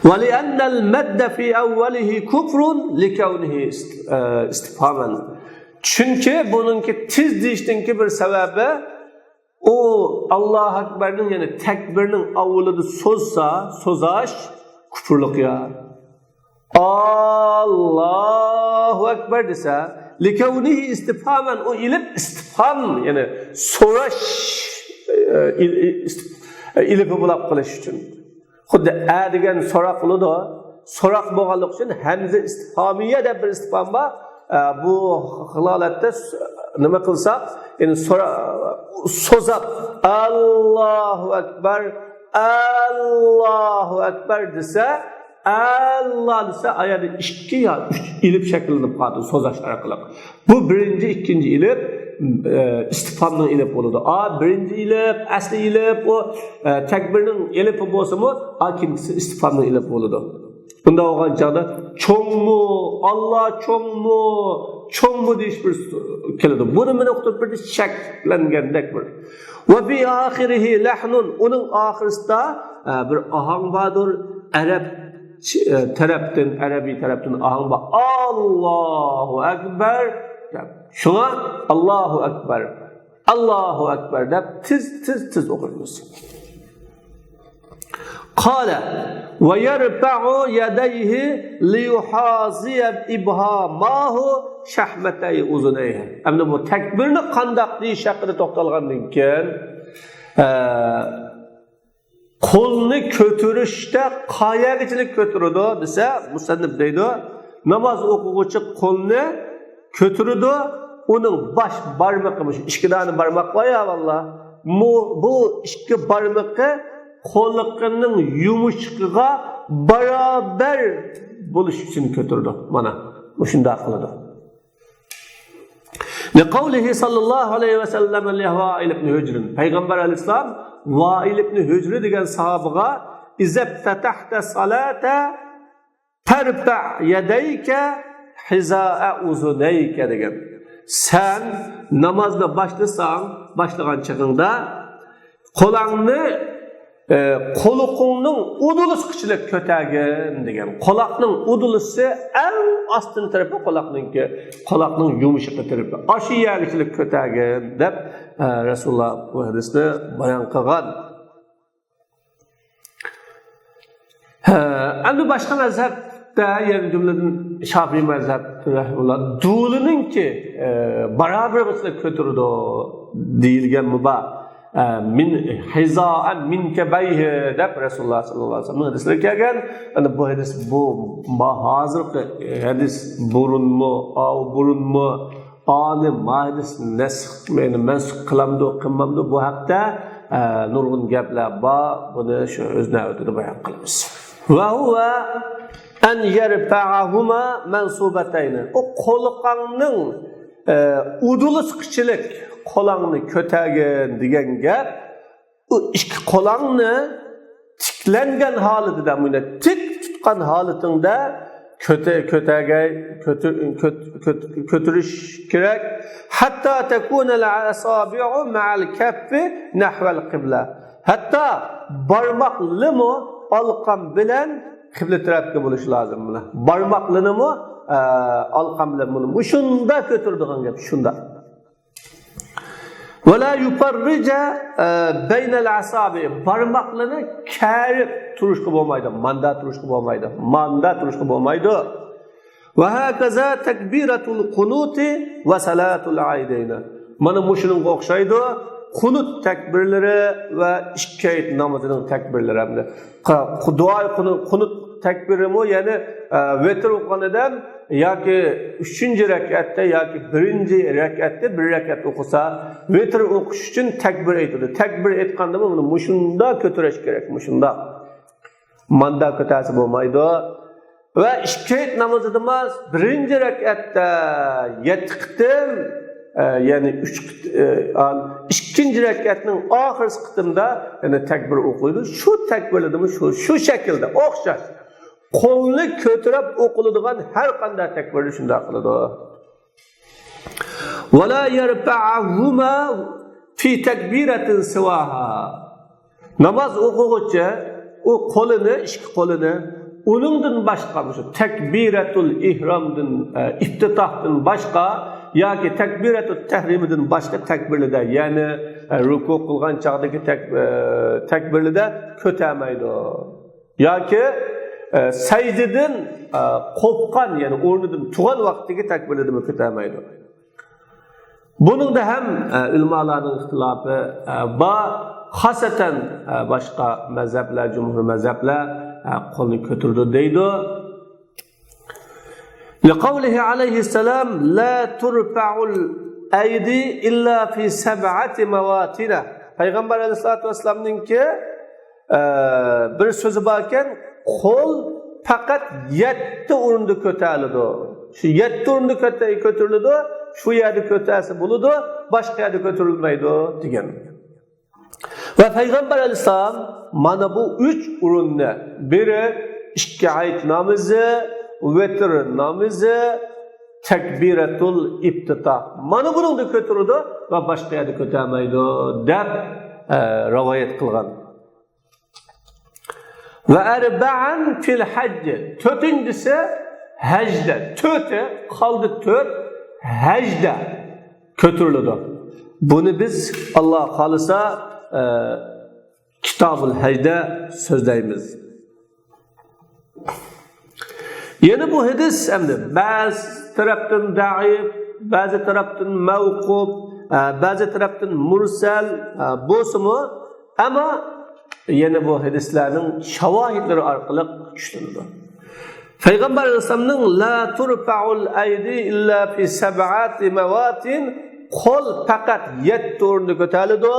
ولأن المد في أوله كفر لكونه است-، ئە، استفهاما. چۈنكى بۇنىڭكى تېز دېيىشنىڭكى بىر سەۋەبى، ئۇ ئاللاھۇ ئەكبەرنىڭ، يەنى تەكبىرنىڭ ئاۋۋىلىدا سوزسا، سوزاش كۇپۇرلۇق يا. ئاللاھۇ ئەكبەر دېسە، لىكەۋنىھى ئىستىفھامەن، ئۇ ئېلىپ ئىستىفھام، يەنى سوراش، ئە، ئېل-، ئېل-، ئىستىف-، ئە، ئېلىپى بولاپ قېلىش ئۈچۈن. خۇددى ئە دېگەن سوراق بولىدۇ. سوراق بولغانلىقى ئۈچۈن ھەمزە ئىستىفھامىيە دەپ بىر ئىستىفھام بار. ئە، بۇ خىل ھالەتتە س-، نېمە قىلساق، يەنى سورا-، سوزاپ، ئاللاھۇ ئەكبەر، ئاللاھۇ ئەكبەر دېسە، ئەللا دېسە، ئايەتتە ئىككى يا ئۈچ ئېلىپ شەكىللىنىپ قالىدۇ سوزاش ئارقىلىق. بۇ بىرىنچى، ئىككىنچى ئېلىپ، ئە، ئىستىفھامنىڭ ئېلىپى بولىدۇ. ئا، بىرىنچى ئېلىپ، ئەسلى ئېلىپ، ئۇ، ئە، تەكبىرنىڭ ئېلىپى بولسىمۇ، ئا، كېيىنكىسى ئىستىفھامنىڭ ئېلىپى بولىدۇ. بۇنداق بولغان چاغدا چوڭمۇ، ئاللا چوڭمۇ، چوڭمۇ دېيىش بىر كېلىدۇ. بۇنى مېنى ئۇقتۇرۇپ بېرىش شەكلەنگەندەك بىر. وفي آخره لحن، ئۇنىڭ ئاخىرىسىدا، ئە، بىر ئاھاڭ باردۇر. ئەرەب، ئە، تەرەپتىن، ئەرەبىي تەرەپتىن ئاھاڭ بار. ئاللاھۇ ئەكبەر دەپ. شۇڭا ئاللاھۇ ئەكبەر، ئاللاھۇ ئەكبەر دەپ تېز، تېز، تېز ئوقۇيمىز. قال ويرفع يديه ليحاذي إبهاماه شحمتي أذنيه. ئەمدى بۇ تەكبىرنى قانداق دېيىش ھەققىدە توختالغاندىن كېيىن، ئە، قولنى كۆتۈرۈشتە قايەرگىچىلىك كۆتۈرىدۇ دېسە، مۇسەننىپ دەيدۇ، ناماز ئوقۇغۇچى قولنى كۆتۈرىدۇ، ئۇنىڭ باش بارمىقى، مۇشۇ ئىككى دانە بارماق بار يا، باللا. مۇ-، بۇ ئىككى بارمىقى قۇلىقىنىڭ يۇمشىقىغا بارابەر بولۇش ئۈچۈن كۆتۈرىدۇ. مانا، مۇشۇنداق قىلىدۇ. لقوله صلى الله عليه وسلم لوائل بن حجر. پەيغەمبەر ئەلەيھىسسالام ۋائىل ئىبنى ھۇجرى دېگەن ساھابىغا، إذا افتتحت الصلاة فارفع يديك حذاء أذنيك دېگەن. سەن نامازنى باشلىساڭ، باشلىغان چېغىڭدا قولۇڭنى، ئە، قۇلىقىڭنىڭ ئۇدۇلىسىغىچىلىك كۆتەرگىن دېگەن. قۇلاقنىڭ ئۇدۇلىسى ئەڭ ئاستىن تەرىپى قۇلاقنىڭكى، قۇلاقنىڭ يۇمشىقى تەرىپى. ئاشۇ يەرگىچىلىك كۆتەرگىن دەپ، ئە، رەسۇلۇللا بۇ ھەدىسنى بايان قىلغان. ھە، ئەمدى باشقا مەزھەپتە، يەنى جۈملىدىن شافىئىي مەزھەپ رەھىمەھۇللا دۇلىنىڭكى، ئە، بارابىرغىچىلىك كۆتۈرىدۇ دېيىلگەنمۇ بار. ئە، من حذاء منكبيه دەپ رەسۇلۇللا ساللاللاھۇ ئەلەيھى ۋەسەللەمنىڭ ھەدىسلىرى كەلگەن. ئەنە بۇ ھەدىس، بۇ، ما ھازىرقى ھەدىس بۇرۇنمۇ، ئاۋۇ بۇرۇنمۇ، ئانى ما ھەدىس نەسخ، يەنى مەنسۇخ قىلامدۇ، قىلمامدۇ، بۇ ھەقتە، ئە، نۇرغۇن گەپلەر بار. بۇنى شۇ ئۆز نۆۋىتىدە بايان قىلىمىز. وهو يرفعهما منصوبتين. ئۇ قولىقىڭنىڭ، ئە، ئۇدۇلىسىغىچىلىك قولۇڭنى كۆتەرگىن دېگەن گەپ. ئۇ ئىككى قولۇڭنى تىكلەنگەن ھالىتىدە، مۇنداق تىك تۇتقان ھالىتىڭدە كۆتە-، كۆتەرگەي-، كۆتۈر-، كۆت-، كۆت-، كۆتۈرۈش كېرەك. حتى تكون الأصابع مع الكف نحو القبلة. ھەتتا بارماقلىمۇ ئالقام بىلەن قىبلە تەرەپكە بولۇشى لازىم. بارماقلىنىمۇ، ئە، ئالقام بىلەن بۇنى مۇشۇنداق كۆتۈرىدىغان گەپ، شۇنداق. ولا يفرج، ئە، بين الأصابع. بارماقلىرىنى كېرىپ تۇرۇشقا بولمايدۇ. ماندا تۇرۇشقا بولمايدۇ. ماندا تۇرۇشقا بولمايدۇ. وهكذا تكبيرة القنوت وصلاة العيدين. مانا مۇشۇنىڭغا ئوخشايدۇ. قۇنۇت تەكبىرلىرى ۋە ئىككى ھېيت نامىزىنىڭ تەكبىرلىرى ھەمدە ق-، دۇئاي قۇنۇت، قۇنۇت تەكبىرىمۇ، يەنى، ئە، ۋىتىر ئوقۇغان ئادەم ياكى ئۈچىنچى رەكەتتە ياكى بىرىنچى رەكەتتە بىر رەكەت ئوقۇسا، ۋىتىر ئوقۇش ئۈچۈن تەكبىر ئېيتىدۇ. تەكبىر ئېيتقاندا مۇشۇنداق كۆتۈرۈش كېرەك، مۇشۇنداق. ماندا كۆتەرسە بولمايدۇ. ۋە ئىككى ھېيت نامىزىدىمۇ بىرىنچى رەكەتتە يەتتە قېتىم، ئە، يەنى ئۈچ قېت-، ئە، ئىككىنچى رەكەتنىڭ ئاخىرقى قېتىمدا يەنە تەكبىر ئوقۇيدۇ. شۇ تەكبىرلىرىمۇ شۇ، شۇ شەكىلدە ئوخشاش. قولنى كۆتۈرۈپ ئوقۇلىدىغان ھەر قانداق تەكبىرنى شۇنداق قىلىدۇ. ولا يرفعهما في تكبيرة سواها. ناماز ئوقۇغۇچى ئۇ قولىنى، ئىككى قولىنى ئۇنىڭدىن باشقا، مۇشۇ تەكبىرەتۇل ئېھرامدىن، ئە، ئىپتىتاھتىن باشقا ياكى تەكبىرەتۇت تەھرىمىدىن باشقا تەكبىرلىدە، يەنى، ئە، رۇكۇ قىلغان چاغدىكى تەك-، ئە، تەكبىرلىدە كۆتەرمەيدۇ. ياكى، ئە، سەجدىدىن، ئە، قوپقان، يەنى ئورنىدىن تۇرغان ۋاقتىدىكى تەكبىرلىدىمۇ كۆتەرمەيدۇ. بۇنىڭدا ھەم، ئە، ئۆلىمالارنىڭ ئىختىلاپى، ئە، بار. خاسەتەن، ئە، باشقا مەزھەپلەر، جۇمھۇر مەزھەپلەر، ئە، قولنى كۆتۈرىدۇ دەيدۇ. لقوله عليه السلام: لا ترفع الأيدي إلا في سبعة مواطن. پەيغەمبەر ئەلەيھىسسالاتۇ ۋەسسالامنىڭكى ئە، بىر سۆزى باركەن، قول پەقەت يەتتە ئورۇندا كۆتەرىلىدۇ. شۇ يەتتە ئورۇندا كۆتە-، كۆتۈرۈلىدۇ، شۇ يەردە كۆتەرسە بولىدۇ، باشقا يەردە كۆتۈرۈلمەيدۇ دېگەن. ۋە پەيغەمبەر ئەلەيھىسسالام مانا بۇ ئۈچ ئورۇننى، بىرى ئىككى ھەيت نامىزى، ۋىتىر نامىزى، تەكبىرەتۇل ئىپتىتاھ، مانا بۇنىڭدا كۆتۈرىدۇ ۋە باشقا يەردە كۆتەرمەيدۇ دەپ، ئە، رىۋايەت قىلغان. ۋە ئەربەئەن فىل ھەججى. تۆتىنچىسى ھەجدە. تۆتى، قالدى تۆت، ھەجدە كۆتۈرۈلىدۇ. بۇنى بىز، ئاللا خالىسا، ئە، كىتابۇل ھەجدە سۆزلەيمىز. يەنە بۇ ھەدىس ئەمدى بەزى تەرەپتىن زەئىپ، بەزى تەرەپتىن مەۋقۇپ، ئە، بەزى تەرەپتىن مۇرسەل، ئە، بولسىمۇ، ئەمما يەنە بۇ ھەدىسلەرنىڭ شاۋاھىدلىرى ئارقىلىق چۈشىنىلىدۇ. پەيغەمبەر ئەلەيھىسسالامنىڭ لا تۇرفەئۇل ئەيدى ئىللا فى سەبئەتى مەۋاتىن، قول پەقەت يەتتە ئورۇندا كۆتەرىلىدۇ.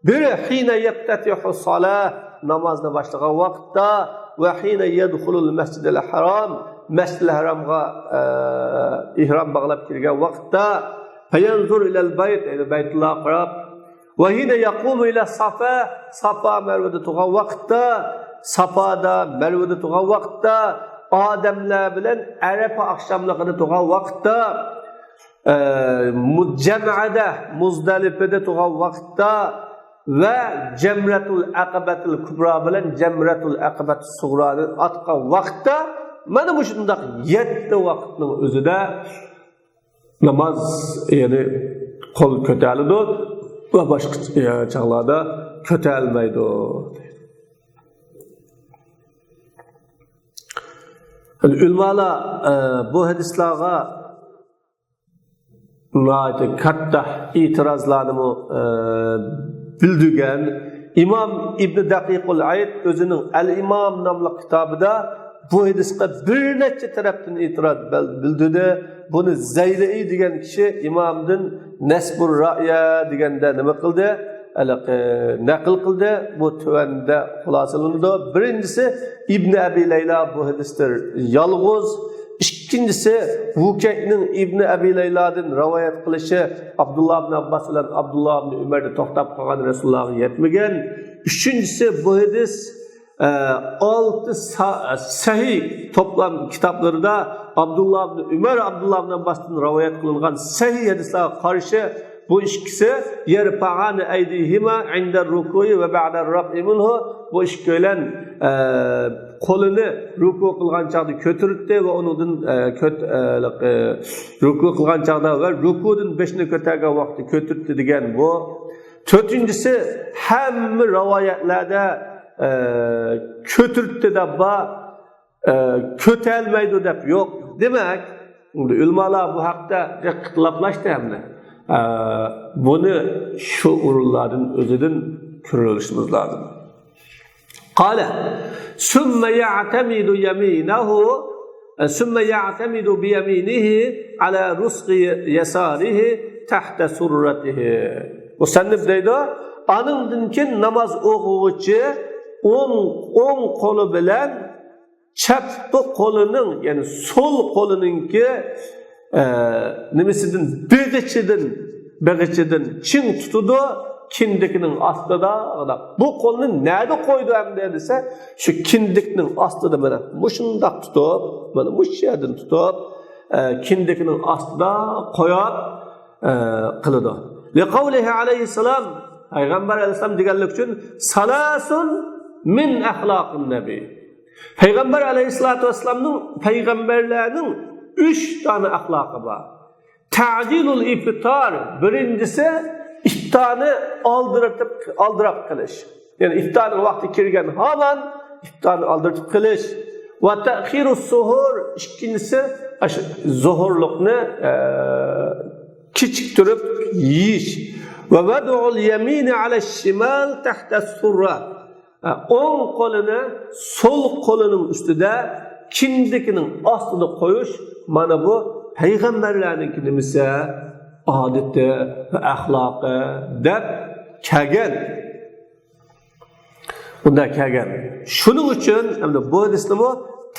بىرى، ھىنە يەپتەتىھۇ سالا، نامازنى باشلىغان ۋاقىتتا، ۋە ھىنە يەدخۇلۇل مەسجىدىل ھەرام، مەسجىدىل ھەرامغا، ئە، ئېھرام باغلاپ كىرگەن ۋاقىتتا، فەيەنزۇر ئىلەل بەيت، يەنى بەيتۇللاھقا قاراپ، ۋە ھىنە يەقۇمۇ ئىلە سافا، سافا مەرۋىدە تۇرغان ۋاقىتتا، سافادا، مەرۋىدە تۇرغان ۋاقىتتا، ئادەملەر بىلەن ئەرەپە ئاخشاملىقىدا تۇرغان ۋاقىتتا، ئە، مۇ-، جەمئەدە، مۇزدەلىپىدە تۇرغان ۋاقىتتا ۋە جەمرەتۇل ئەقەبەتىل كۇبرا بىلەن جەمرەتۇل ئەقەبەتۇس سۇغرانى ئاتقان ۋاقىتتا، مانا مۇشۇنداق يەتتە ۋاقىتنىڭ ئۆزىدە ناماز، يەنى قول كۆتەرىلىدۇ ۋە باشقا چاغلاردا كۆتەرىلمەيدۇ. يەنى ئۆلىمالار، ئە، بۇ ھەدىسلارغا ناھايىتى كاتتا ئېتىرازلارنىمۇ، ئە، بىلدۈرگەن. ئىمام ئىبنى دەقىقۇل ئەيد ئۆزىنىڭ ئەل ئىمام ناملىق كىتابىدا بۇ ھەدىسقا بىر نەچچە تەرەپتىن ئېتىراز بىل-، بىلدۈردى. بۇنى زەيلىئى دېگەن كىشى ئىمامدىن نەسبۇر رائىيە دېگەندە نېمە قىلدى؟ ھېلىقى نەقىل قىلدى. بۇ تۆۋەندە خۇلاسىلىنىدۇ. بىرىنچىسى، ئىبنى ئەبى لەيلا بۇ ھەدىستە يالغۇز. ئىككىنچىسى، ۋۇكەينىڭ ئىبنى ئەبى لەيلادىن رىۋايەت قىلىشى ئابدۇللا ئىبن ئابباس بىلەن ئابدۇللا ئىبنى ئۆمەردە توختاپ قالغان، رەسۇلۇللاغا يەتمىگەن. ئۈچىنچىسى، بۇ ھەدىس، ئە، ئالتە سا-، سەھىھ توپلام كىتابلىرىدا ئابدۇللا ئىبنى ئۆمەر، ئابدۇللا ئىبنى ئابباستىن رىۋايەت قىلىنغان سەھىھ ھەدىسلەرگە قارشى بۇ ئىككىسى، يەرفەئانى ئەيدىھىما ئىندەر رۇكۇئى ۋە بەئدەر رەفئى مىنھۇ، بۇ ئىككىيلەن، ئە، قولىنى رۇكۇ قىلغان چاغدا كۆتۈرتتى ۋە ئۇنىڭدىن، ئە، كۆت-، ئە، رۇكۇ قىلغان چاغدا ۋە رۇكۇدىن بېشىنى كۆتەرگەن ۋاقىتتا كۆتۈرتتى دېگەن بۇ. تۆتىنچىسى، ھەممە رىۋايەتلەردە، ئە، كۆتۈرتتى دەپ بار، ئە، كۆتەلمەيدۇ دەپ يوق. دېمەك، ئۆلىمالار بۇ ھەقتە ئىختىلاپلاشتى ھەمدە، ئە، بۇنى شۇ ئورۇنلاردىن ئۆزىدىن كۆرۈۋېلىشىمىز لازىم. قال، ثم يعتمد يمينه، ثم يعتمد بيمينه على رزق يساره تحت سرته. مۇسەننىپ دەيدۇ، ئانىڭدىن كېيىن ناماز ئوقۇغۇچى ئوڭ، ئوڭ قولى بىلەن چەپ قولىنىڭ، يەنى سول قولىنىڭكى، ئە، نېمىسىدىن، بېغىچىدىن، بېغىچىدىن چىڭ تۇتىدۇ، كىندىكىنىڭ ئاستىدا. بۇ قولنى نەدە قويىدۇ ئەمدى دېسە، شۇ كىندىكنىڭ ئاستىدا، مانا مۇشۇنداق تۇتۇپ، مانا مۇشۇ يەردىن تۇتۇپ، ئە، كىندىكنىڭ ئاستىدا قويۇپ، ئە، قىلىدۇ. لقوله عليه السلام، پەيغەمبەر ئەلەيھىسسالام دېگەنلىك ئۈچۈن، ثلاث من أخلاق النبي. پەيغەمبەر ئەلەيھىسسالاتۇ ۋەسسالامنىڭ، پەيغەمبەرلەرنىڭ ئۈچ دانە ئەخلاقى بار. تەجىلۇل ئىپتار، بىرىنچىسى ئىپتارنى ئالدىرىتىپ، ئالدىراپ قىلىش. يەنى ئىپتارنىڭ ۋاقتى كىرگەن ھامان ئىپتارنى ئالدىرىتىپ قىلىش. ۋە تەخىرۇس سۇھۇر، ئىككىنچىسى ئاشۇ زۇھۇرلۇقنى، ئە، كېچىكتۈرۈپ يېيىش. ۋە ۋەدئۇل يەمىنى ئەلەش شىمال تەھتەس سۇررە. ئوڭ قولىنى سول قولىنىڭ ئۈستىدە، كىندىكىنىڭ ئاستىدا قويۇش، مانا بۇ پەيغەمبەرلەرنىڭكى نېمىسى، ئادىتى ۋە ئەخلاقى دەپ كەلگەن. بۇنداق كەلگەن. شۇنىڭ ئۈچۈن ئەمدى بۇ ھەدىسنىمۇ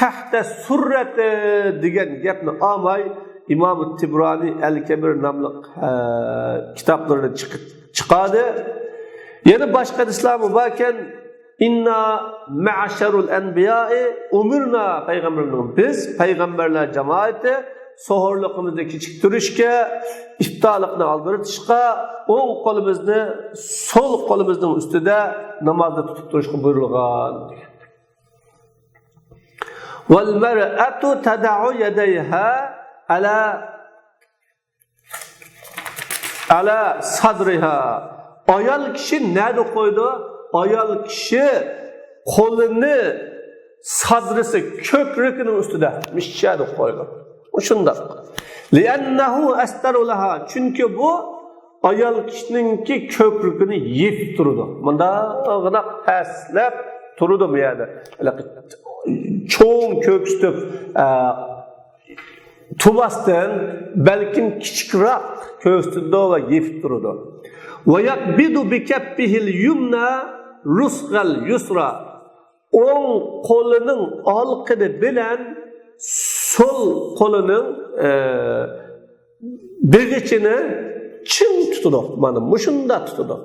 تەھتە سۇررەتى دېگەن گەپنى ئالماي، ئىمام تىبرانى ئەل كەبىر ناملىق، ئە، كىتابلىرىدا چىقىپ چىقاردى. يەنە باشقا ھەدىسلەرمۇ باركەن، ئىننا مەشەرۇل ئەنبىيائى ئۇمىرنا، پەيغەمبىرىمنىڭ، بىز پەيغەمبەرلەر جامائىتى سوھۇرلۇقىمىزنى كېچىكتۈرۈشكە، ئىپتارلىقنى ئالدىرىتىشقا، ئوڭ قولىمىزنى سول قولىمىزنىڭ ئۈستىدە نامازدا تۇتۇپ تۇرۇشقا بۇيرۇلغان. ۋەل مەرئەتۇ تەدەئۇ يەدەيھا ئەلا ئەلا سادرىھا. ئايال كىشى نەدە قويىدۇ؟ ئايال كىشى قولىنى سادرىسى، كۆكرىكىنىڭ ئۈستىدە، مىششەدە قويىدۇ. شۇنداق. لىئەننەھۇ ئەستەرۇ لەھا. چۈنكى بۇ ئايال كىشىنىڭكى كۆكرىكىنى يېپىپ تۇرىدۇ. مۇنداقغىنا پەسلەپ تۇرىدۇ بۇ يەردە. چوڭ كۆرسىتىپ، ئە، تۇرماستىن، بەلكىم كىچىكرەك كۆرسىتىدۇ ۋە يېپىپ تۇرىدۇ. ۋە يەقبىدۇ بىكەففىھىل يۇمنا رۇسغەل يۇسرا. ئوڭ قولىنىڭ ئالقىنى بىلەن سول قولىنىڭ، ئە، بېغىچىنى چىڭ تۇتىدۇ. مانا مۇشۇنداق تۇتىدۇ.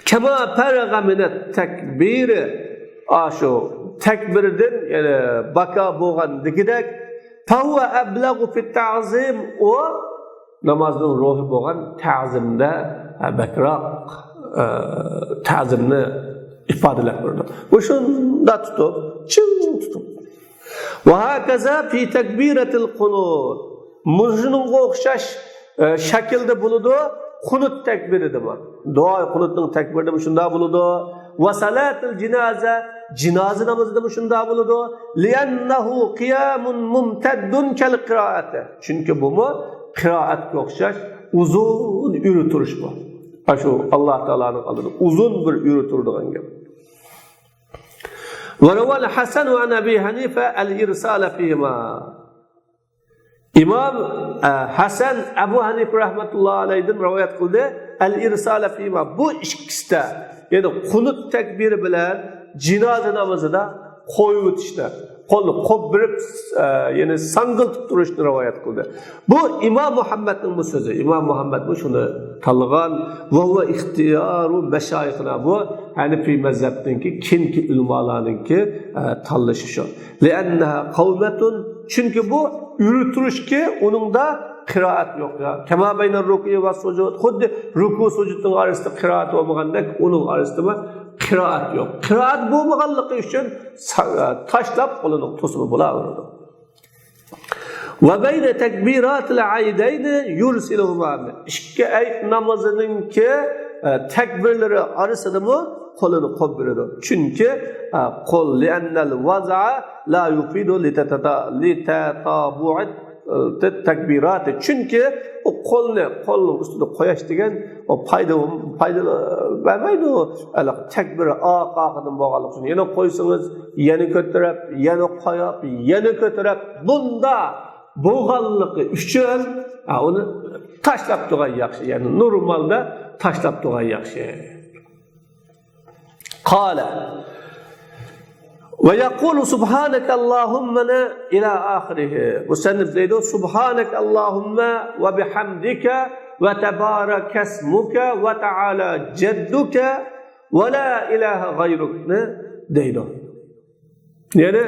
كەما پەرەغە مىنەت تەكبىرى. ئاشۇ تەكبىردىن، يەنى باكا بولغاندىكىدەك. فەھۇۋە ئەبلەغۇ فىت تەزىم. ئۇ نامازنىڭ روھى بولغان تەزىمدە، ھە، بەكرەك، ئە، تەزىمنى ئىپادىلەپ بېرىدۇ. مۇشۇنداق تۇتۇپ، چىڭ تۇتۇپ. ۋە ھاكازا فى تەكبىرەتىل قۇنۇت. مۇشۇنىڭغا ئوخشاش، ئە، شەكىلدە بولىدۇ قۇنۇت تەكبىرىدىمۇ. دۇئا قۇنۇتنىڭ تەكبىرىدىمۇ شۇنداق بولىدۇ. ۋە سالاتىل جىنازە، جىنازە نامىزىدىمۇ شۇنداق بولىدۇ. لىئەننەھۇ قىيامۇن مۇمتەددۇن كەل قىرائەتى. چۈنكى بۇمۇ قىرائەتكە ئوخشاش ئۇزۇن ئۆرە تۇرۇش بۇ. ئاشۇ ئاللا تائالانىڭ ئالدىدا ئۇزۇن بىر ئۆرە تۇرىدىغان گەپ. ۋە رەۋەل ھەسەن ۋە ئەن ئەبى ھەنىفە ئەل ئىرسالە فىھىما. ئىمام، ئە، ھەسەن ئەبۇ ھەنىفە رەھمەتۇللا ئەلەيھىدىن رىۋايەت قىلدى. ئەل ئىرسالە فىما، بۇ ئىككىسىدە، يەنى قۇنۇت تەكبىرى بىلەن جىنازا نامىزىدا قويۇۋېتىشتە، قولنى قوپ بېرىپ، ئە، يەنى ساڭگىلتىپ تۇرۇشنى رىۋايەت قىلدى. بۇ ئىمام مۇھەممەدنىڭ بۇ سۆزى. ئىمام مۇھەممەد بۇ شۇنى تاللىغان. ۋە ھۇۋە ئىختىيارۇ مەشايىخىنا، بۇ ھەنىفىي مەزھەپنىڭكى كېيىنكى ئۆلىمالارنىڭكى، ئە، تاللىشى شۇ. لىئەننەھا قەۋمەتۇن، چۈنكى بۇ ئۆرە تۇرۇشكى، ئۇنىڭدا قىرائەت يوق يا. كەما بەينەر رۇكۇئى ۋە سۇجۇد، خۇددى رۇكۇ سۇجۇدنىڭ ئارىسىدا قىرائەت بولمىغاندەك، ئۇنىڭ ئارىسىدىمۇ قىرائەت يوق. قىرائەت بولمىغانلىقى ئۈچۈن سا-، تاشلاپ قولىنىڭ توسۇمى بولاۋېرىدۇ. ۋە بەينە تەكبىراتىل ئەيدەينى يۇرسىلۇھۇما، ئىككى ئەيد نامىزىنىڭكى، ئە، تەكبىرلىرى ئارىسىدىمۇ قولىنى قوپ بېرىدۇ. چۈنكى، ئە، قول، لىئەننەل ۋەزئە لا يۇفىدۇ لىتەتەتا-، لىتەتابۇئەت تەكبىراتى. چۈنكى ئۇ قولنى، قولنىڭ ئۈستىدە قويۇش دېگەن ئۇ پايدا، پايدا بەرمەيدۇ. ھېلىقى تەكبىر ئارقا-ئارقىدىن بولغانلىقى ئۈچۈن. يەنە قويسىڭىز، يەنە كۆتۈرۈپ، يەنە قويۇپ، يەنە كۆتۈرۈپ، بۇندا بولغانلىقى ئۈچۈن، ھە، ئۇنى تاشلاپ تۇرغان ياخشى. يەنى نورمالدا تاشلاپ تۇرغان ياخشى. قال ۋە يەقۇلۇ سۇبھانەكەللاھۇممە ئىلە ئاخىرىھ. مۇسەننىپ دەيدۇ، سۇبھانەكەللاھۇممە ۋە بىھەمدىكە ۋە تەبارەكەسمۇكە ۋە تەئالا جەددۇكە ۋە لا ئىلاھە غەيرۇكنى دەيدۇ. يەنى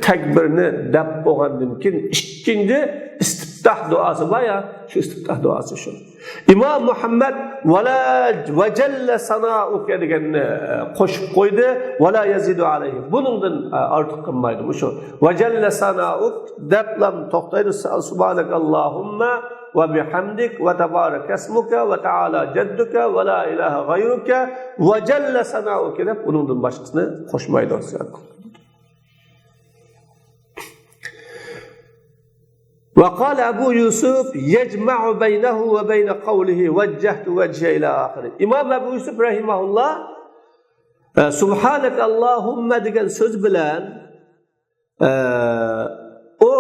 تەكبىرنى دەپ بولغاندىن كېيىن ئىككىنچى ئىستىپتاھ دۇئاسى بار يا، شۇ ئىستىپتاھ دۇئاسى شۇ. ئىمام مۇھەممەد ۋەلا ۋەجەللە سانائۇكە دېگەننى قوشۇپ قويدى. ۋەلا يەزىدۇ ئەلەيھى. بۇنىڭدىن، ئە، ئارتۇق قىلمايدۇ. مۇشۇ ۋەجەللە سانائۇك دەپلا توختايدۇ. سۇبھانەكەللاھۇممە ۋە بىھەمدىك ۋە تەبارەكەسمۇكە ۋە تەئالا جەددۇكە ۋە لا ئىلاھە غەيرۇكە ۋەجەللە سانائۇكە دەپ ئۇنىڭدىن باشقىسىنى قوشمايدۇ. ۋە قالە ئەبۇ يۈسۈپ يەجمەئۇ بەينەھۇ ۋە بەينە قەۋلىھى ۋەججەھتۇ ۋەجھىيە ئىلە ئاخىرى. ئىمام ئەبۇ يۈسۈپ رەھىمەھۇللا، ئە، سۇبھانەكە ئاللاھۇممە دېگەن سۆز بىلەن، ئە، ئۇ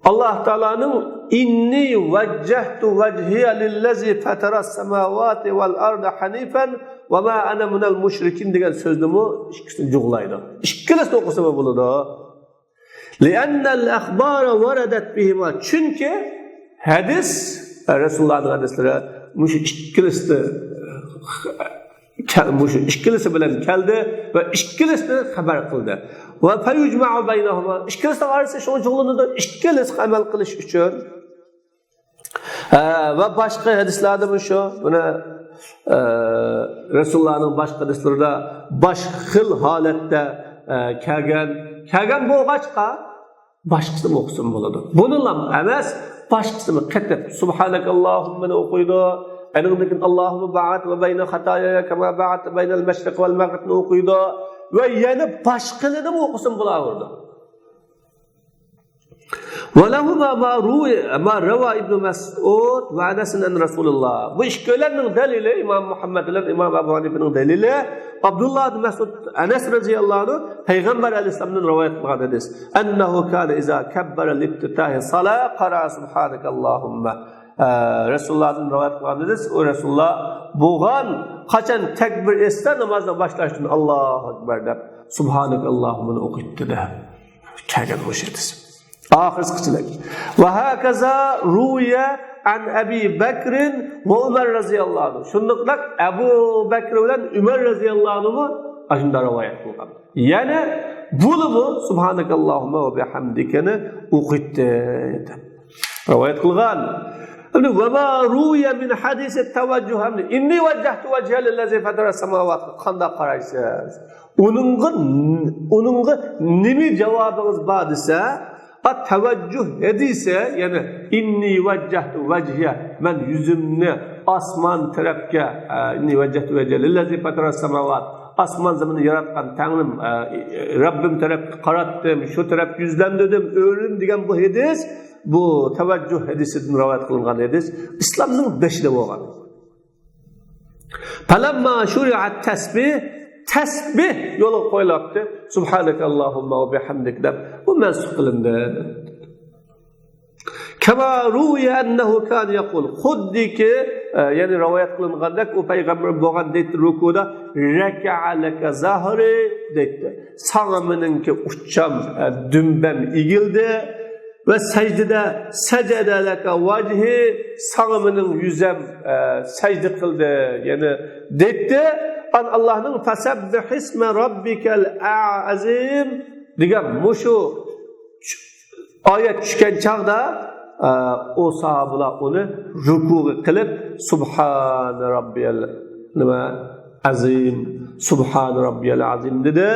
ئاللاھ تائالانىڭ ئىننى ۋەججەھتۇ ۋەجھىيە لىللەزى فەتەرەس سەماۋاتى ۋەل ئەرزە ھەنىفەن ۋە ما ئەنە مىنەل مۇشرىكىن دېگەن سۆزنىمۇ ئىككىسىنى جۇغلايدۇ. ئىككىلىسىنى ئوقۇسىمۇ بولىدۇ. لأن الأخبار وردت بهما. چۈنكى ھەدىس، رەسۇلۇللانىڭ ھەدىسلىرى مۇشۇ ئىككىلىسىدە، مۇشۇ ئىككىلىسى بىلەن كەلدى ۋە ئىككىلىسىنى خەۋەر قىلدى. ۋە فيجمع بينهما. ئىككىلىسىنىڭ ئارىسى شۇڭا جۇغلىنىدۇ، ئىككىلىسىگە ئەمەل قىلىش ئۈچۈن. ھە، ۋە باشقا ھەدىسلەردىمۇ شۇ، بۇنى، ئە، رەسۇلۇللانىڭ باشقا ھەدىسلىرىدە باشقا خىل ھالەتتە، ئە، كەلگەن، كەلگەن بولغاچقا، باشقىسىنى ئوقۇسىمۇ بولىدۇ. بۇنىلا ئەمەس، باشقىسىنى قېتىپ، سۇبھانەكەللاھۇممەنى ئوقۇيدۇ. ئەنىڭدىن كېيىن، ئاللاھۇممە بەئىد ۋە بەينە خاتايايا كەما بەئەدتە بەينەل مەشرىق ۋەل مەغرىبنى ئوقۇيدۇ. ۋە يەنە باشقىلىرىنىمۇ ئوقۇسىمۇ بولاۋېرىدۇ. ولهما ما روي، ما روى ابن مسعود وأنس عن رسول الله. بۇ ئىككىيلەننىڭ دەلىلى، ئىمام مۇھەممەد بىلەن ئىمام ئەبۇ ھەنىفىنىڭ دەلىلى، ئابدۇللا ئىبن مەسئۇد، ئەنەس رەزىياللاھۇ ئەنھۇ پەيغەمبەر ئەلەيھىسسالامدىن رىۋايەت قىلغان ھەدىس. أنه كان إذا كبر لافتتاح الصلاة قرأ سبحانك اللهم. ئە، رەسۇلۇللادىن رىۋايەت قىلغان ھەدىس، ئۇ رەسۇلۇللا بولغان، قاچان تەكبىر ئېيتسا، نامازنى باشلاشتىن ئاللاھۇ ئەكبەر دەپ، سۇبھانەك ئاللاھۇممىنى ئوقۇيتتى دە. كەلگەن مۇشۇ ھەدىس. ئاخىرسىقىچىلىك. وهكذا روي عن أبي بكر وعمر رضي الله عنه. شۇنداقلا ئەبۇ بەكر بىلەن ئۆمەر رەزىياللاھۇ ئەنھۇمۇ ئاشۇنداق رىۋايەت قىلغان. يەنى بۇلىمۇ سۇبھانەك ئاللاھۇممە ۋە بىھەمدىكىنى ئوقۇيتتى. رىۋايەت قىلغان. ئەمدى وما روي من حديث التوجه، ئەمدى إني وجهت وجهي للذي فطر السماوات، قانداق قارايسىز؟ ئۇنىڭغا، ئۇنىڭغا نېمە جاۋابىڭىز بار دېسە، ئا، تەۋەججۇھ ھەدىسى، يەنى إني وجهت وجهي، مەن يۈزۈمنى ئاسمان تەرەپكە، ئە، إني وجهت وجهي للذي فطر السماوات، ئاسمان زېمىننى ياراتقان تەڭرىم، ئە، رەببىم تەرەپكە قاراتتىم، شۇ تەرەپكە يۈزلەندۈردۈم، ئۆرۈلدۈم دېگەن بۇ ھەدىس، بۇ تەۋەججۇھ ھەدىسىدىن رىۋايەت قىلىنغان ھەدىس ئىسلامنىڭ بېشىدا بولغان. فلما شرع التسبيح، تەسبىھ يولغا قويۇلاتتى. سبحانك اللهم وبحمدك دەپ، بۇ مەنسۇخ قىلىندى. كما روي أنه كان يقول، خۇددىكى ئە، يەنى رىۋايەت قىلىنغاندەك، ئۇ پەيغەمبەر بولغان دەيتتى، رۇكۇدا، رەكەئە لەكە زەھرى دەيتتى. ساڭا مېنىڭكى ئۇچام، ئە، دۈمبەم ئېگىلدى. ۋە سەجدىدە، سەجەدە لەكە ۋەجھى، ساڭا مېنىڭ يۈزەم، ئە، سەجدە قىلدى، يەنى دەيتتى. ئان ئاللاھنىڭ فەسەببىھىسمە رەببىكەل ئەزىم دېگەن مۇشۇ ئايەت چۈشكەن چاغدا، ئە، ئۇ ساھابىلار ئۇنى رۇكۇغا قىلىپ، سۇبھانە رەببىيەل نېمە؟ ئەزىم، سۇبھانە رەببىيەل ئەزىم دېدى.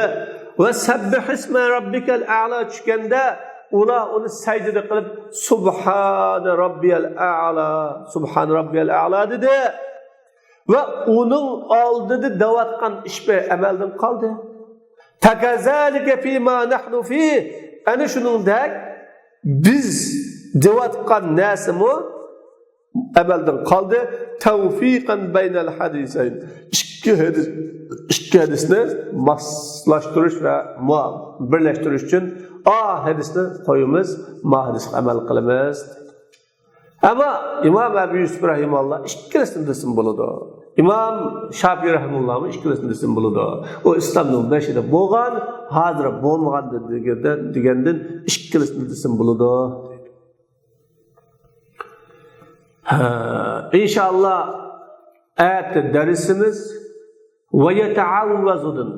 ۋە سەببىھىسمە رەببىكەل ئەلا چۈشكەندە، ئۇلار ئۇنى سەجدىدە قىلىپ، سۇبھانە رەببىيەل ئەلا، سۇبھانە رەببىيەل ئەلا دېدى. ۋە ئۇنىڭ ئالدىدا دەۋاتقان ئىش بىر ئەمەلدىن قالدى. فكذلك فيما نحن فيه. ئەنە شۇنىڭدەك بىز دەۋاتقان نەرسىمۇ ئەمەلدىن قالدى. توفيقا بين الحديثين. ئىككى ھەدىس، ئىككى ھەدىسنى ماسلاشتۇرۇش ۋە مۇ-، بىرلەشتۈرۈش ئۈچۈن ئا ھەدىسنى قويىمىز، ما ھەدىسكە ئەمەل قىلىمىز. ئەمما ئىمام ئەبۇ يۈسۈپ رەھىمەھۇللا ئىككىلىسىنى دېسىمۇ بولىدۇ. ئىمام شافىئى رەھىمەھۇللامۇ ئىككىلىسىنى دېسىمۇ بولىدۇ. ئۇ ئىسلامنىڭ بېشىدا بولغان، ھازىر بولمىغان دېگەندىن، دېگەندىن ئىككىلىسىنى دېسىمۇ بولىدۇ. ھە، ئىنشائاللا، ئەتە دەرسىمىز ۋە يەتەئەۋۋەزۇدىن.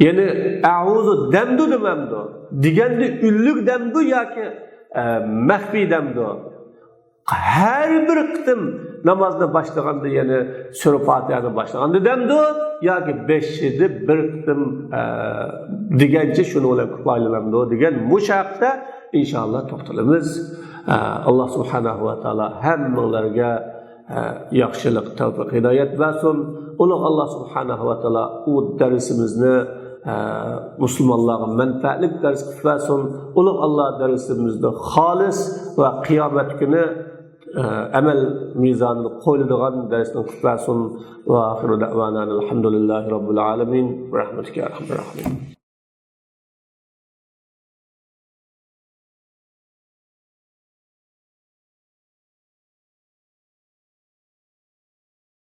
يەنى ئەئۇزۇ دەمدۇ دېمەمدۇ؟ دېگەندە ئۈنلۈك دەمدۇ ياكى، ئە، مەخپىي دەمدۇ؟ ھەر بىر قېتىم نامازنى باشلىغاندا، يەنى سۈرە پاتىھەنى باشلىغاندا دەمدۇ ياكى بېشىدا بىر قېتىم، ئە، دېگەنچە شۇنىڭ بىلەن كۇپايىلىنامدۇ دېگەن مۇشۇ ھەقتە ئىنشائاللا توختىلىمىز. ئە، ئاللا سۇبھانەھۇ ۋە تائالا ھەممىڭلارگە ئە، ياخشىلىق، تەۋپىق، ھىدايەت بەرسۇن. ئۇلۇغ ئاللا سۇبھانەھۇ ۋە تائالا ئۇ دەرسىمىزنى، ئە، مۇسۇلمانلارغا مەنپەئەتلىك دەرس قىلىپ بەرسۇن. ئۇلۇغ ئاللا دەرسىمىزنى خالىس ۋە قىيامەت كۈنى، ئە، ئەمەل مىزانىدا قويۇلىدىغان دەرسنى قىلىپ بەرسۇن. ۋە ئاخىرۇ دەئۋانا ئەلھەمدۇلىللاھى رەببىل ئالەمىن. بىرەھمەتىكە يا ئەرھەمەر راھىمىن.